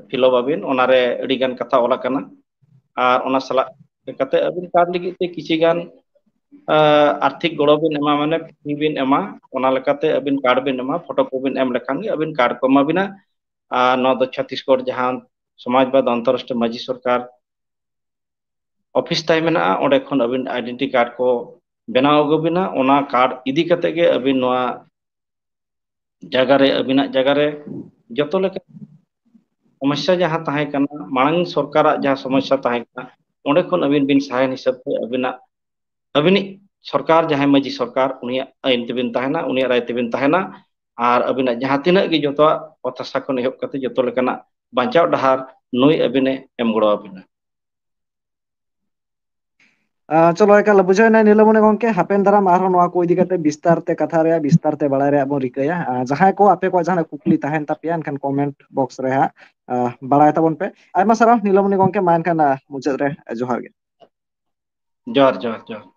ᱯᱷᱤᱞᱚᱯ ᱟᱹᱵᱤᱱ, ᱚᱱᱟᱨᱮ ᱟᱹᱰᱤ ᱜᱟᱱ ᱠᱟᱛᱷᱟ ᱚᱞ ᱟᱠᱟᱱᱟ᱾ ᱟᱨ ᱚᱱᱟ ᱥᱟᱞᱟᱜ ᱠᱟᱛᱮ ᱟᱹᱵᱤᱱ ᱠᱟᱨᱰ ᱞᱟᱹᱜᱤᱫ ᱛᱮ ᱠᱤᱪᱷᱤ ᱜᱟᱱ ᱟᱨᱛᱷᱤᱠ ᱜᱚᱲᱚ ᱵᱤᱱ ᱮᱢᱟ, ᱢᱟᱱᱮ ᱯᱷᱤ ᱵᱤᱱ ᱮᱢᱟ, ᱚᱱᱟ ᱞᱮᱠᱟᱛᱮ ᱟᱹᱵᱤᱱ ᱠᱟᱨᱰ ᱵᱤᱱ ᱮᱢᱟ, ᱯᱷᱳᱴᱳ ᱠᱚᱵᱤᱱ ᱮᱢ ᱞᱮᱠᱷᱟᱱ ᱜᱮ ᱟᱹᱵᱤᱱ ᱠᱟᱨᱰ ᱠᱚ ᱮᱢᱟ ᱵᱤᱱᱟ᱾ ᱟᱨ ᱱᱚᱣᱟ ᱫᱚ ᱪᱷᱚᱛᱤᱥᱜᱚᱲ ᱡᱟᱦᱟᱸ ᱥᱚᱢᱟᱡᱽᱵᱟᱫ ᱚᱱᱛᱚᱨᱨᱟᱥᱴᱨᱤᱭᱚ ᱢᱟᱹᱡᱷᱤ ᱥᱚᱨᱠᱟᱨ ᱚᱯᱷᱤᱥ ᱛᱟᱭ ᱢᱮᱱᱟᱜᱼᱟ, ᱚᱸᱰᱮ ᱠᱷᱚᱱ ᱟᱹᱵᱤᱱ ᱟᱭᱰᱮᱱᱴᱤᱴᱤ ᱠᱟᱨᱰ ᱠᱚ ᱵᱮᱱᱟᱣ ᱟᱹᱜᱩ ᱵᱤᱱᱟ᱾ ᱚᱱᱟ ᱠᱟᱨᱰ ᱤᱫᱤ ᱠᱟᱛᱮ ᱜᱮ ᱟᱹᱵᱤᱱ ᱱᱚᱣᱟ ᱡᱟᱭᱜᱟ ᱨᱮ, ᱟᱹᱵᱤᱱᱟᱜ ᱡᱟᱭᱜᱟ ᱨᱮ ᱡᱚᱛᱚ ᱞᱮᱠᱟ ᱥᱚᱢᱚᱥᱥᱟ ᱡᱟᱦᱟᱸ ᱛᱟᱦᱮᱸ ᱠᱟᱱᱟ, ᱢᱟᱲᱟᱝ ᱥᱚᱨᱠᱟᱨᱟᱜ ᱡᱟᱦᱟᱸ ᱥᱚᱢᱚᱥᱥᱟ ᱛᱟᱦᱮᱸ ᱠᱟᱱᱟ, ᱚᱸᱰᱮ ᱠᱷᱚᱱ ᱟᱹᱵᱤᱱ ᱵᱤᱱ ᱥᱟᱦᱟᱭᱮᱱ ᱦᱤᱥᱟᱹᱵ ᱛᱮ ᱟᱹᱵᱤᱱᱟᱜ, ᱟᱹᱵᱤᱱᱤᱡ ᱥᱚᱨᱠᱟᱨ, ᱡᱟᱦᱟᱸᱭ ᱢᱟᱹᱡᱷᱤ ᱥᱚᱨᱠᱟᱨ, ᱩᱱᱤᱭᱟᱜ ᱟᱹᱭᱤᱱ ᱛᱮᱵᱤᱱ ᱛᱟᱦᱮᱱᱟ, ᱩᱱᱤᱭᱟᱜ ᱨᱟᱭ ᱛᱮᱵᱤᱱ ᱛᱟᱦᱮᱱᱟ᱾ ᱟᱨ ᱟᱹᱵᱤᱱᱟᱜ ᱡᱟᱦᱟᱸ ᱛᱤᱱᱟᱹᱜ ᱜᱮ ᱡᱚᱛᱚᱣᱟᱜ ᱚᱛ ᱦᱟᱥᱟ ᱠᱷᱚᱱ ᱮᱦᱚᱵ ᱠᱟᱛᱮ ᱡᱚᱛᱚ ᱞᱮᱠᱟᱱᱟᱜ ᱵᱟᱧᱪᱟᱣ ᱰᱟᱦᱟᱨ ᱱᱩᱭ ᱟᱹᱵᱤᱱᱮ ᱮᱢ ᱜᱚᱲᱚ ᱟᱹᱵᱤᱱᱟ᱾ ᱟᱸ, ᱪᱚᱞᱚ, ᱮᱠᱟᱞ ᱵᱩᱡᱷᱟᱹᱣ ᱮᱱᱟ ᱱᱤᱞᱚᱢᱚᱱᱤ ᱜᱚᱝᱠᱮ᱾ ᱦᱟᱯᱮᱱ ᱫᱟᱨᱟᱢ ᱟᱨᱦᱚᱸ ᱱᱚᱣᱟ ᱠᱚ ᱤᱫᱤ ᱠᱟᱛᱮ ᱵᱤᱥᱛᱟᱨ ᱛᱮ ᱠᱟᱛᱷᱟ ᱨᱮᱭᱟᱜ, ᱵᱤᱥᱛᱟᱨ ᱛᱮ ᱵᱟᱲᱟᱭ ᱨᱮᱭᱟᱜ ᱵᱚᱱ ᱨᱤᱠᱟᱹᱭᱟ᱾ ᱟᱸ, ᱡᱟᱦᱟᱸᱭ ᱠᱚ ᱟᱯᱮ ᱠᱚᱣᱟᱜ ᱡᱟᱦᱟᱱᱟᱜ ᱠᱩᱠᱞᱤ ᱛᱟᱦᱮᱱ ᱛᱟᱯᱮᱭᱟ, ᱮᱱᱠᱷᱟᱱ ᱠᱚᱢᱮᱱᱴ ᱵᱚᱠᱥ ᱨᱮ ᱦᱟᱸᱜ, ᱟᱸ, ᱵᱟᱲᱟᱭ ᱛᱟᱵᱚᱱ ᱯᱮ᱾ ᱟᱭᱢᱟ ᱥᱟᱨᱦᱟᱣ ᱱᱤᱞᱚᱢᱚᱱᱤ ᱜᱚᱝᱠᱮ᱾ ᱢᱟ ᱮᱱᱠᱷᱟᱱ, ᱟᱸ, ᱢᱩᱪᱟᱹᱫ ᱨᱮ, ᱟᱸ, ᱡᱚᱦᱟᱨ ᱜᱮ᱾ ᱡᱚᱦᱟᱨ, ᱡᱚᱦᱟᱨ, ᱡᱚᱦᱟᱨ᱾